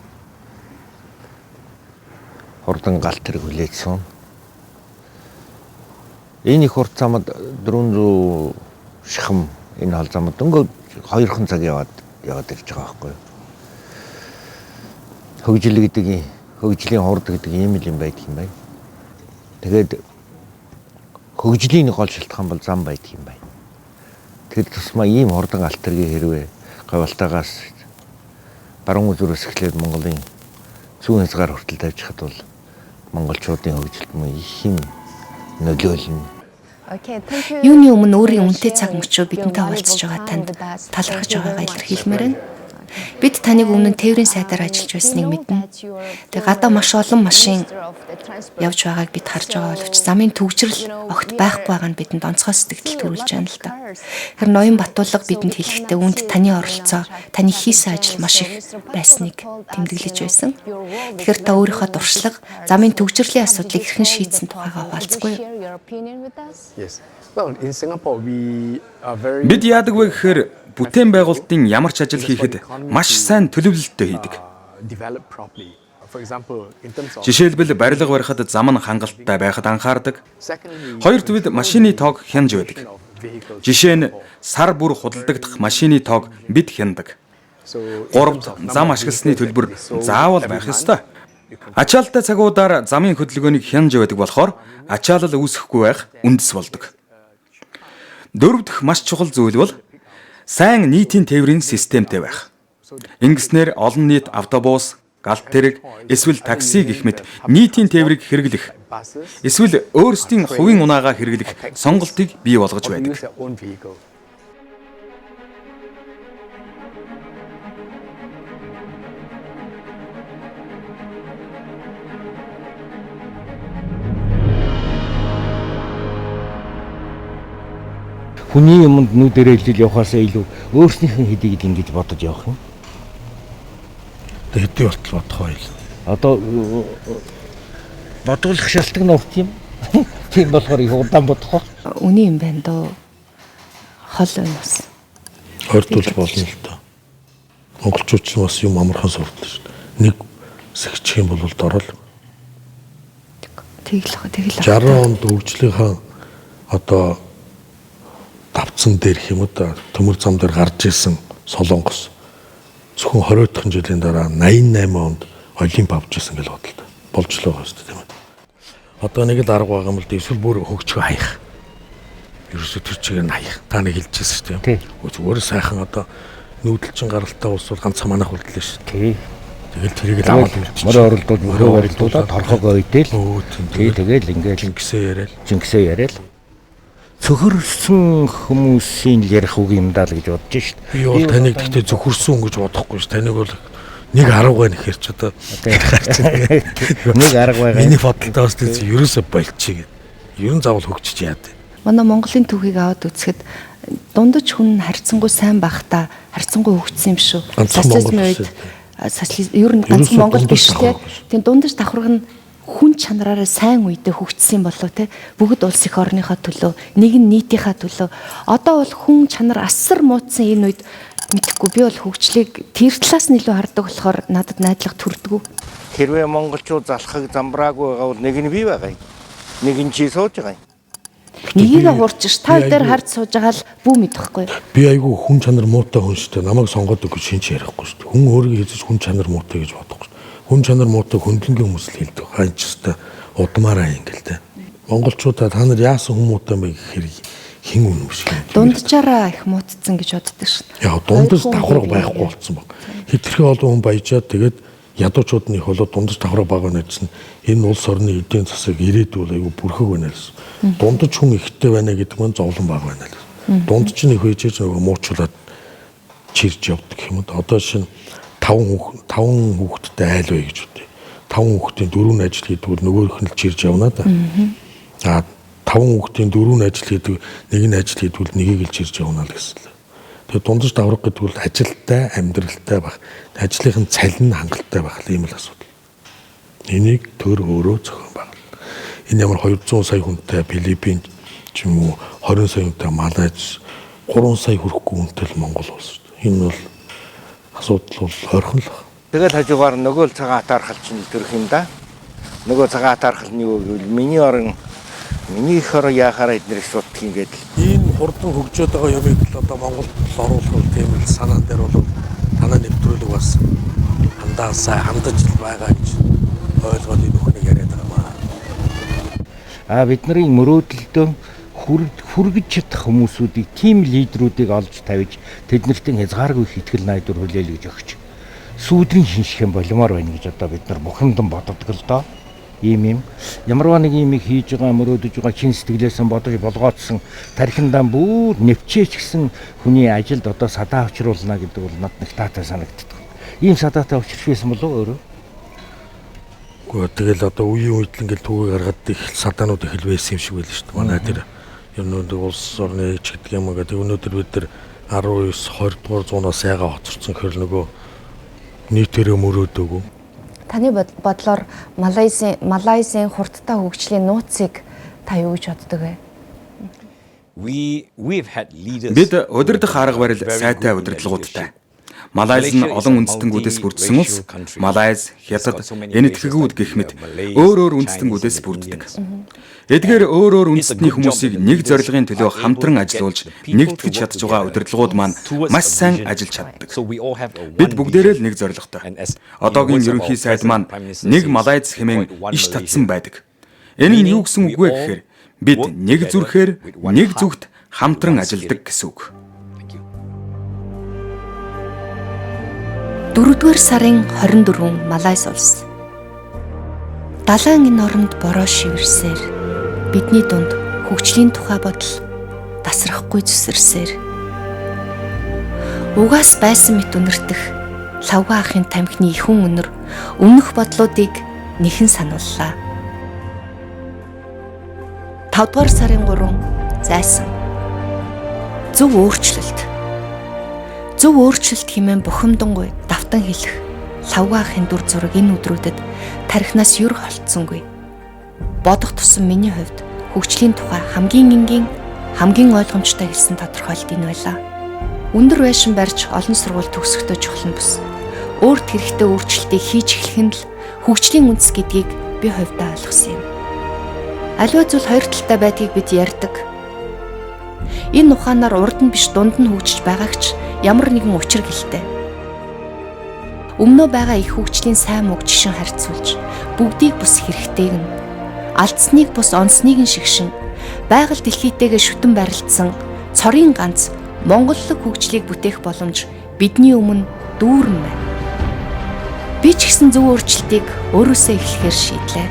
Speaker 7: хурдан галт тэрэг хүлээж суuna. Энэ их урт замд 400 шахам энэ хол замд дөнгөж 2хан цаг яваад ирж байгаа байхгүй юу. Хөгжил гэдэг хөгжлийн хурд гэдэг ийм л юм байдаг юм байна. Тэгээд хөгжлийн гол шалтгаан бол зам байдаг юм байна. Тэр тусмаа ийм хурдан галт тэргийг хэрвээ Гавалтаагаас баруун үзүүрээс эхлээд Монголын зүүн хязгаар хүртэл тавьчихад бол монголчуудын хөгжилд мөн их юм нөлөөлнө.
Speaker 3: Юуны өмнө өөрийн үнэтэй цаг мөчөө бидэнтэй хуваалцаж байгаа танд талархаж байгаагаа илэрхийлмээр байна. Бид таныг өмнө нь тээврийн сайдаар ажиллаж байсныг мэднэ. Тэгээ гадаа маш олон машин явж байгааг бид харж байгаа боловч замын түгжрэл огт байхгүй байгаа нь бидэнд онцгой сэтгэл төрүүлж байна л да. Тэгэхээр ноён Батулга бидэнд хэлэхдээ үүнд таны оролцоо, таны хийсэн ажил маш их байсныг тэмдэглэж байсан. Тэгэхээр та өөрийнхөө туршлага, замын түгжрэлийн асуудлыг хэрхэн шийдсэн тухайгаа хуваалцахгүй юу?
Speaker 9: Бид яадаг вэ гэхээр бүтээн байгуулалтын ямар ч ажил хийхэд маш сайн төлөвлөлттэй хийдэг. Жишээлбэл барилга барихад зам нь хангалттай байхад анхаардаг. Хоёрт бид машины тоог хянаж байдаг. Жишээ нь сар бүр худалдагдах машины тоог бид хянадаг. Гуравт зам ашигласны төлбөр заавал байх ёстой. Ачаалтай цагуудаар замын хөдөлгөөнийг хянаж байдаг болохоор ачаалал үүсэхгүй байх үндэс болдог. Дөрөв дэх маш чухал зүйл бол сайн нийтийн тээврийн системтэй байх. Ингэснээр олон нийт автобус, галт тэрэг, эсвэл такси гэх мэт нийтийн тээврийг хэрэглэх, эсвэл өөрсдийн хувийн унаагаа хэрэглэх сонголтыг бий болгож байдаг.
Speaker 7: Хүний юмд нүдэрээ илэл явахаасаа илүү өөрснийх нь хэдийг л ингэж бодож явах юм.
Speaker 4: Одоо хэдий болтол бодох байл.
Speaker 7: Одоо бодуулах шалтгаан нь урт юм. Тийм болохоор их удаан бодох байх.
Speaker 3: Үний юм байна дөө. Хол байна бас.
Speaker 4: Ойртуулж болно л доо. Монголчууд ч бас юм амархан сурдаг шүү дээ. Нэг сэгчих юм бол дорол.
Speaker 3: Тэглэх тэгэл.
Speaker 4: 60 онд хөгжлийнхаа одоо давцсан дээр юм уу да төмөр зам дээр гарч исэн Солонгос зөвхөн 20 жилийн дараа 88 онд Олимп авч исэн гэж бодлоо. Болж л байгаа шүү дээ тийм ээ. Одоо нэг л арга байгаа юм л да эсвэл бүр хөгжихөө хаях. Ерөөсө тэр чигээр нь хаях. Та нэг хэлжсэн шүү дээ. Зүгээр сайхан одоо нүүдэлчин гаралтай улс бол ганцхан манайх үлдлээ шүү дээ. Тэгэл тэрийг л аваад үлдчих.
Speaker 7: Морь оролдуулж мөрөө оролдуулаад торхоогоо идэл. Тэгэл ингээд
Speaker 4: Чингисээ яриад.
Speaker 7: Чингисээ яриад. Цөхөрсөн хүмүүсийн л ярих үг юм даа л гэж бодож шít.
Speaker 4: Би бол таныг гэхдээ цөхөрсөн хүн гэж бодохгүй ш. Таныг бол нэг арга байна гэхэр ч одоо
Speaker 7: нэг арга байгаа.
Speaker 4: Миний бодолтой бас тийм ерөөсө болчих гэд. Ер нь заавал хөгжиж яад.
Speaker 3: Манай Монголын түүхийг аваад үзэхэд дундаж хүн харьцангуй сайн байхдаа харьцангуй хөгжсөн юм шүү. Социализмын үед социализм ер нь ганцхан Монгол биш те. Тийм дундаж давхарга нь хүн чанараараа сайн үедээ хөгжсөн болов те. Бүгд улс эх орныхоо төлөө, нэг нь нийтийнхаа төлөө. Одоо бол хүн чанар асар муудсан энэ үед мэдэхгүй би бол хөгжлийг тэр талаас нь илүү хардаг болохоор надад найдлага төрдгөө.
Speaker 7: Хэрвээ монголчууд залхаг замбраагүй байгаа бол нэг нь би байгаа юм. Нэг нь чи сууж байгаа юм.
Speaker 3: Нэгийг хуурч ш. Та дээр харж сууж байгаа л бүү мэдэхгүй.
Speaker 4: Би айгүй хүн чанар муутай хүн шүү дээ. Намайг сонгоод өгөх шинж ярихгүй шүү дээ. Хүн өөрийгөө хэзээ хүн чанар муутай гэж бодохгүй. Хүн чанар муутай хөндлөнгийн хүмүүс л хэлдэг. Хайн ч өстой удмаараа юм гэл те. Монголчуудаа та нар яасан хүн муутай юм бэ гэхээр Хин үнэн биш.
Speaker 3: Дунджаараа их муудсан гэж боддог шин.
Speaker 4: Яг дундаж давхарга байхгүй болсон баг. Хитрхи олон хүн баяжаад тэгээд ядуучууд нь их болоод дундаж давхарга бага байна гэсэн. Энэ улс орны эдийн засаг ирээдүйд айгүй бүрхэг байна гэсэн. Дундаж хүн ихтэй байна гэдэг нь зовлон бага байна л. Дундаж нь их үйжээж нөгөө муучуулаад чирж явдаг юм. Одоо шинэ 5 хүүхэдтэй айл бай гэж бодъё. 5 хүүхдийн 4 нь ажил хийдэг бол нөгөөх нь л чирж явна да. Аа 5 хүүхдийн 4 нь ажил хийдэг, нэг нь ажил хийдэг бол нэгийг л чирж явна л гэсэн л. Тэгээ дундаж давраг гэдэг бол ажилтай, амьдралтай байх. Ажлынх нь цалин нь хангалттай байх л ийм л асуудал. Энийг төр өөрөө зохион байгуул. Энэ ямар 200 сая хүнтэй Филиппин ч юм уу 20 сая хүнтэй Малайз 3 сая хүрэхгүй хүнтэй л Монгол улс. Энэ бол асуудал бол ойрхон л байна.
Speaker 7: Тэгэл хажуугаар нөгөө л цагаан атаархал чинь төрөх юм да. Нөгөө цагаан атаархал нь юу гэвэл миний орон миний эх орон яахаараа эднэрийг суддаг юм гэдэл.
Speaker 4: Энэ хурдан хөгжөөд байгаа юмыг л одоо Монголд оруулах тийм л санаан дээр бол танаа нэвтрүүлэг бас хандаасаа хандаж л байгаа гэж ойлгоод энэ бүхнийг яриад байгаа маа.
Speaker 7: А бидний мөрөөдөлдөө хүргэж чадах хүмүүсүүдийг тийм лидерүүдийг олж тавьж тэднэртэн хязгааргүй их итгэл найдвар хүлээлгэж өгч сүүдрийн шинжхэн болмоор байна гэж одоо бид нар бухимдан боддог л доо. Ийм юм ямарваа нэг юм хийж байгаа мөрөөдөж байгаа чин сэтгэлээсэн бодож болгоодсон тархиндаа бүр нэвчээч гэсэн хүний ажилд одоо садаа авчруулна гэдэг бол над нэг таатай санагддаг. Ийм садаатай авчирч байсан болов өөрөө?
Speaker 4: Үгүй тэгэл одоо үеийн үед л ингээл түүхийг гаргаад их садаанууд их л байсан юм шиг байл шүү дээ. Манай тэр ер нь улс орны ч гэдэг юм гэдэг өнөөдөр бид нар 19 20 дугаар зуунаас ягаа хоцорсон гэхэл нөгөө нийтээрээ мөрөөдөөгүй.
Speaker 11: Таны бодлоор Малайзийн хурдтай хөгжлийн нууцыг та юу гэж боддог вэ?
Speaker 9: Бид удирдах арга барил сайтай удирдлагуудтай. Малайз нь олон үндэстнгүүдээс бүрдсэн улс. Малайз, Хятад, Энэтхэгүүд гэх мэт өөр өөр үндэстнгүүдээс бүрддэг. Эдгээр өөр өөр үндэстний хүмүүсийг нэг зорилгын төлөө хамтран ажиллуулж нэгтгэж чадж байгаа удирдлагууд маань маш сайн ажиллаж чаддаг. Бид бүгдээрээ л нэг зорилготой. Одоогийн ерөнхий сайд маань нэг Малайз хэмээн иш татсан байдаг. Энэ нь юу гэсэн үг вэ гэхээр бид нэг зүрхээр нэг зүгт хамтран ажилладаг гэсэн үг.
Speaker 3: 4-р сарын 24 Малайз улс. Далайн энэ оронд бороо шивэрсээр бидний дунд хөгжлийн тухай бодол тасрахгүй зүсэрсээр. Угаас байсан мэт үнэртэх лавга ахын тамхины ихүн үнэр өмнөх бодлуудыг нэхэн санууллаа. 5-р сарын 3 зайсан. Зөв өөрчлөлт. Зөв өөрчлөлт хэмээн бухимдангуй давтан хэлэх лавга ахын дүр зураг энэ өдрүүдэд тархинаас юр холцсонгүй. Бодох тусам миний хувьд хөгжлийн тухай хамгийн энгийн, хамгийн ойлгомжтой хэлсэн тодорхойлолт энэ байлаа. Өндөр байшин барьж олон сургууль төгсөхдөө чухал нь бус. Өөрт хэрэгтэй өөрчлөлтийг хийж эхлэх нь л хөгжлийн үндэс гэдгийг би хувьдаа ойлгосон юм. Аливаа зүйл хоёр талтай байдгийг бид ярьдаг. Энэ ухаанаар урд нь биш дунд нь хөгжиж байгаагч ямар нэгэн учир гэлтэй. Өмнөө байгаа их хөгжлийн сайн мууг жишин харьцуулж бүгдийг бус хэрэгтэйг нь алдсныг бус онсныг нь шигшин байгаль дэлхийтэйгээ шүтэн барилдсан цорын ганц монголлог хөгжлийг бүтээх боломж бидний өмнө дүүрэн байна. Би ч гэсэн зөв өөрчлөлтийг өөрөөсөө эхлэхээр шийдлээ.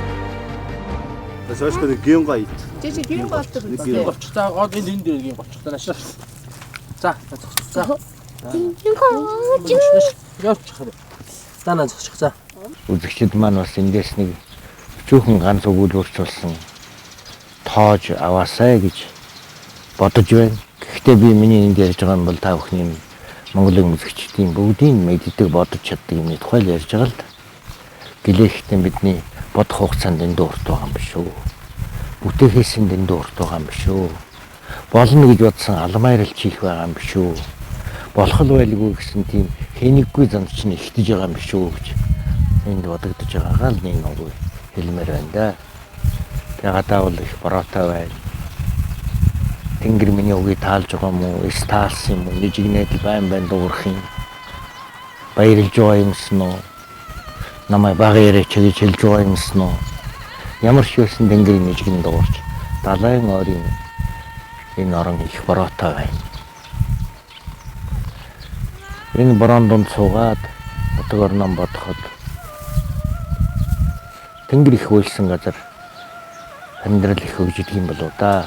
Speaker 7: Үзэгчид маань бас эндээс нэг өчүүхэн ганц өгүүлбэрч болсон тоож аваасай гэж бодож байна. Гэхдээ би миний энд ярьж байгаа юм бол та бүхний Монголын үзэгчдийн бүгдийг мэддэг бодож чаддаг юмны тухай л ярьж байгаа л да. Гэлээхтэн бидний бодох хугацаанд дэндүү урт байгаа юм биш үү? Бүтээхээс нь дэндүү урт байгаа юм биш үү? Болно гэж бодсон алмайрал чих байгаа юм биш үү? Болох л байлгүй гэсэн тийм хэнэггүй занд чинь ихтэж байгаа юм биш үү гэж энд бодогдож байгаагаа л нэг нэг хэлмээр байна да. Тэгээ гадаа бол их бороотой байна. Тэнгэр миний үгийг таалж байгаа юм уу? Эс таалсан юм уу? Нижигнээд л байн байн дуугарах юм. Баярлж байгаа юмсан уу? Намайг бага яриач гэж хэлж байгаа юмсан уу? Ямар ч байсан тэнгэрийн нижигэн дуугарч далайн ойрын Энэ орон их бороотой байна. Энэ борон дунд суугаад утаг орноо бодоход тэнгэр их уйлсан газар амьдрал их хөгждөг юм болоо да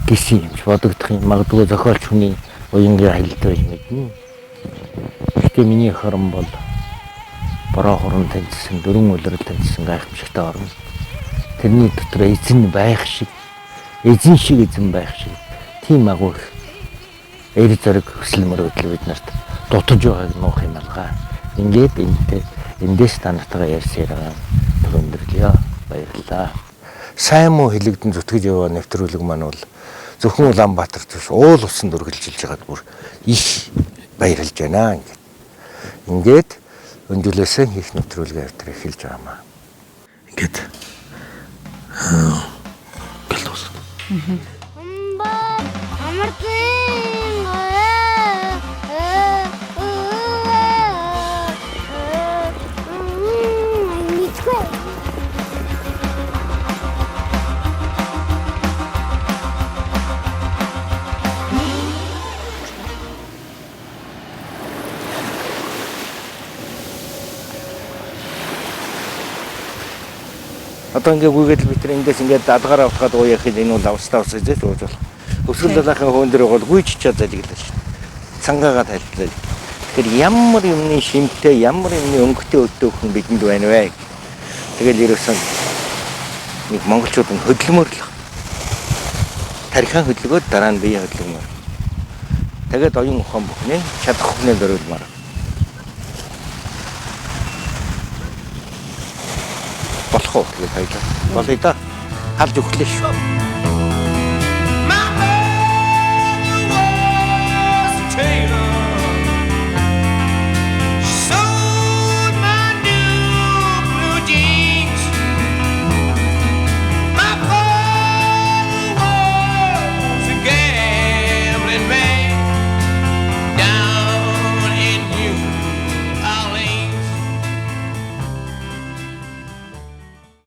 Speaker 7: гэсэн юмч бодогдох юм. Магадгүй зохиолч хүний уянгийн аялал байж мэднэ. Гэхдээ миний эх орон бол бороо хуран таньсан, дөрвөн улирал таньсан гайхамшигтай орон. Тэрний дотор эзэн байх шиг, эзэн шиг эзэн байх шиг тийм агуу их эр зориг хүсэл мөрөөдөл бид нарт дутаж байгааг нуух юм алгаа. Ингээд энэтэй эндээс та нартайгаа ярьсан яриагаа өндөрлөё. Баярлалаа. Сайн муу хэлэгдэн зүтгэж яваа нэвтрүүлэг маань бол зөвхөн Улаанбаатар төс уул усанд үргэлжилж байгаад бүр их баярлж байна ингээд. Ингээд өндөрлөөсөө хийх нэвтрүүлгээ автраа эхэлж байгаа маа.
Speaker 4: Ингээд гэл дуусна.
Speaker 7: Одоо ингээ гүйгээд л бид нар эндээс ингээд адгаар авахад уу яхад энэ бол австаа ус гэж ууж болох. Өсгөл далайхын хөөн дээр бол гүйж чичээ залглаа шүү дээ. Цангаагаа тайлтлаа. Тэгэхээр ямар юмны шимтэй, ямар юмны өнгөтэй өдөөхөн бидэнд байна вэ? Тэгэл ерөөсөн нэг монголчууд нь хөдөлмөр л. Тархиан хөдөлгөөд дараа нь бие хөдөлгөмөр. Тэгээд оюун ухаан бүхнээ чадах бүхнээ зориулмаар. Болох уу тэгээд хоёлаа. Болъё да. Халж өглөө шүү.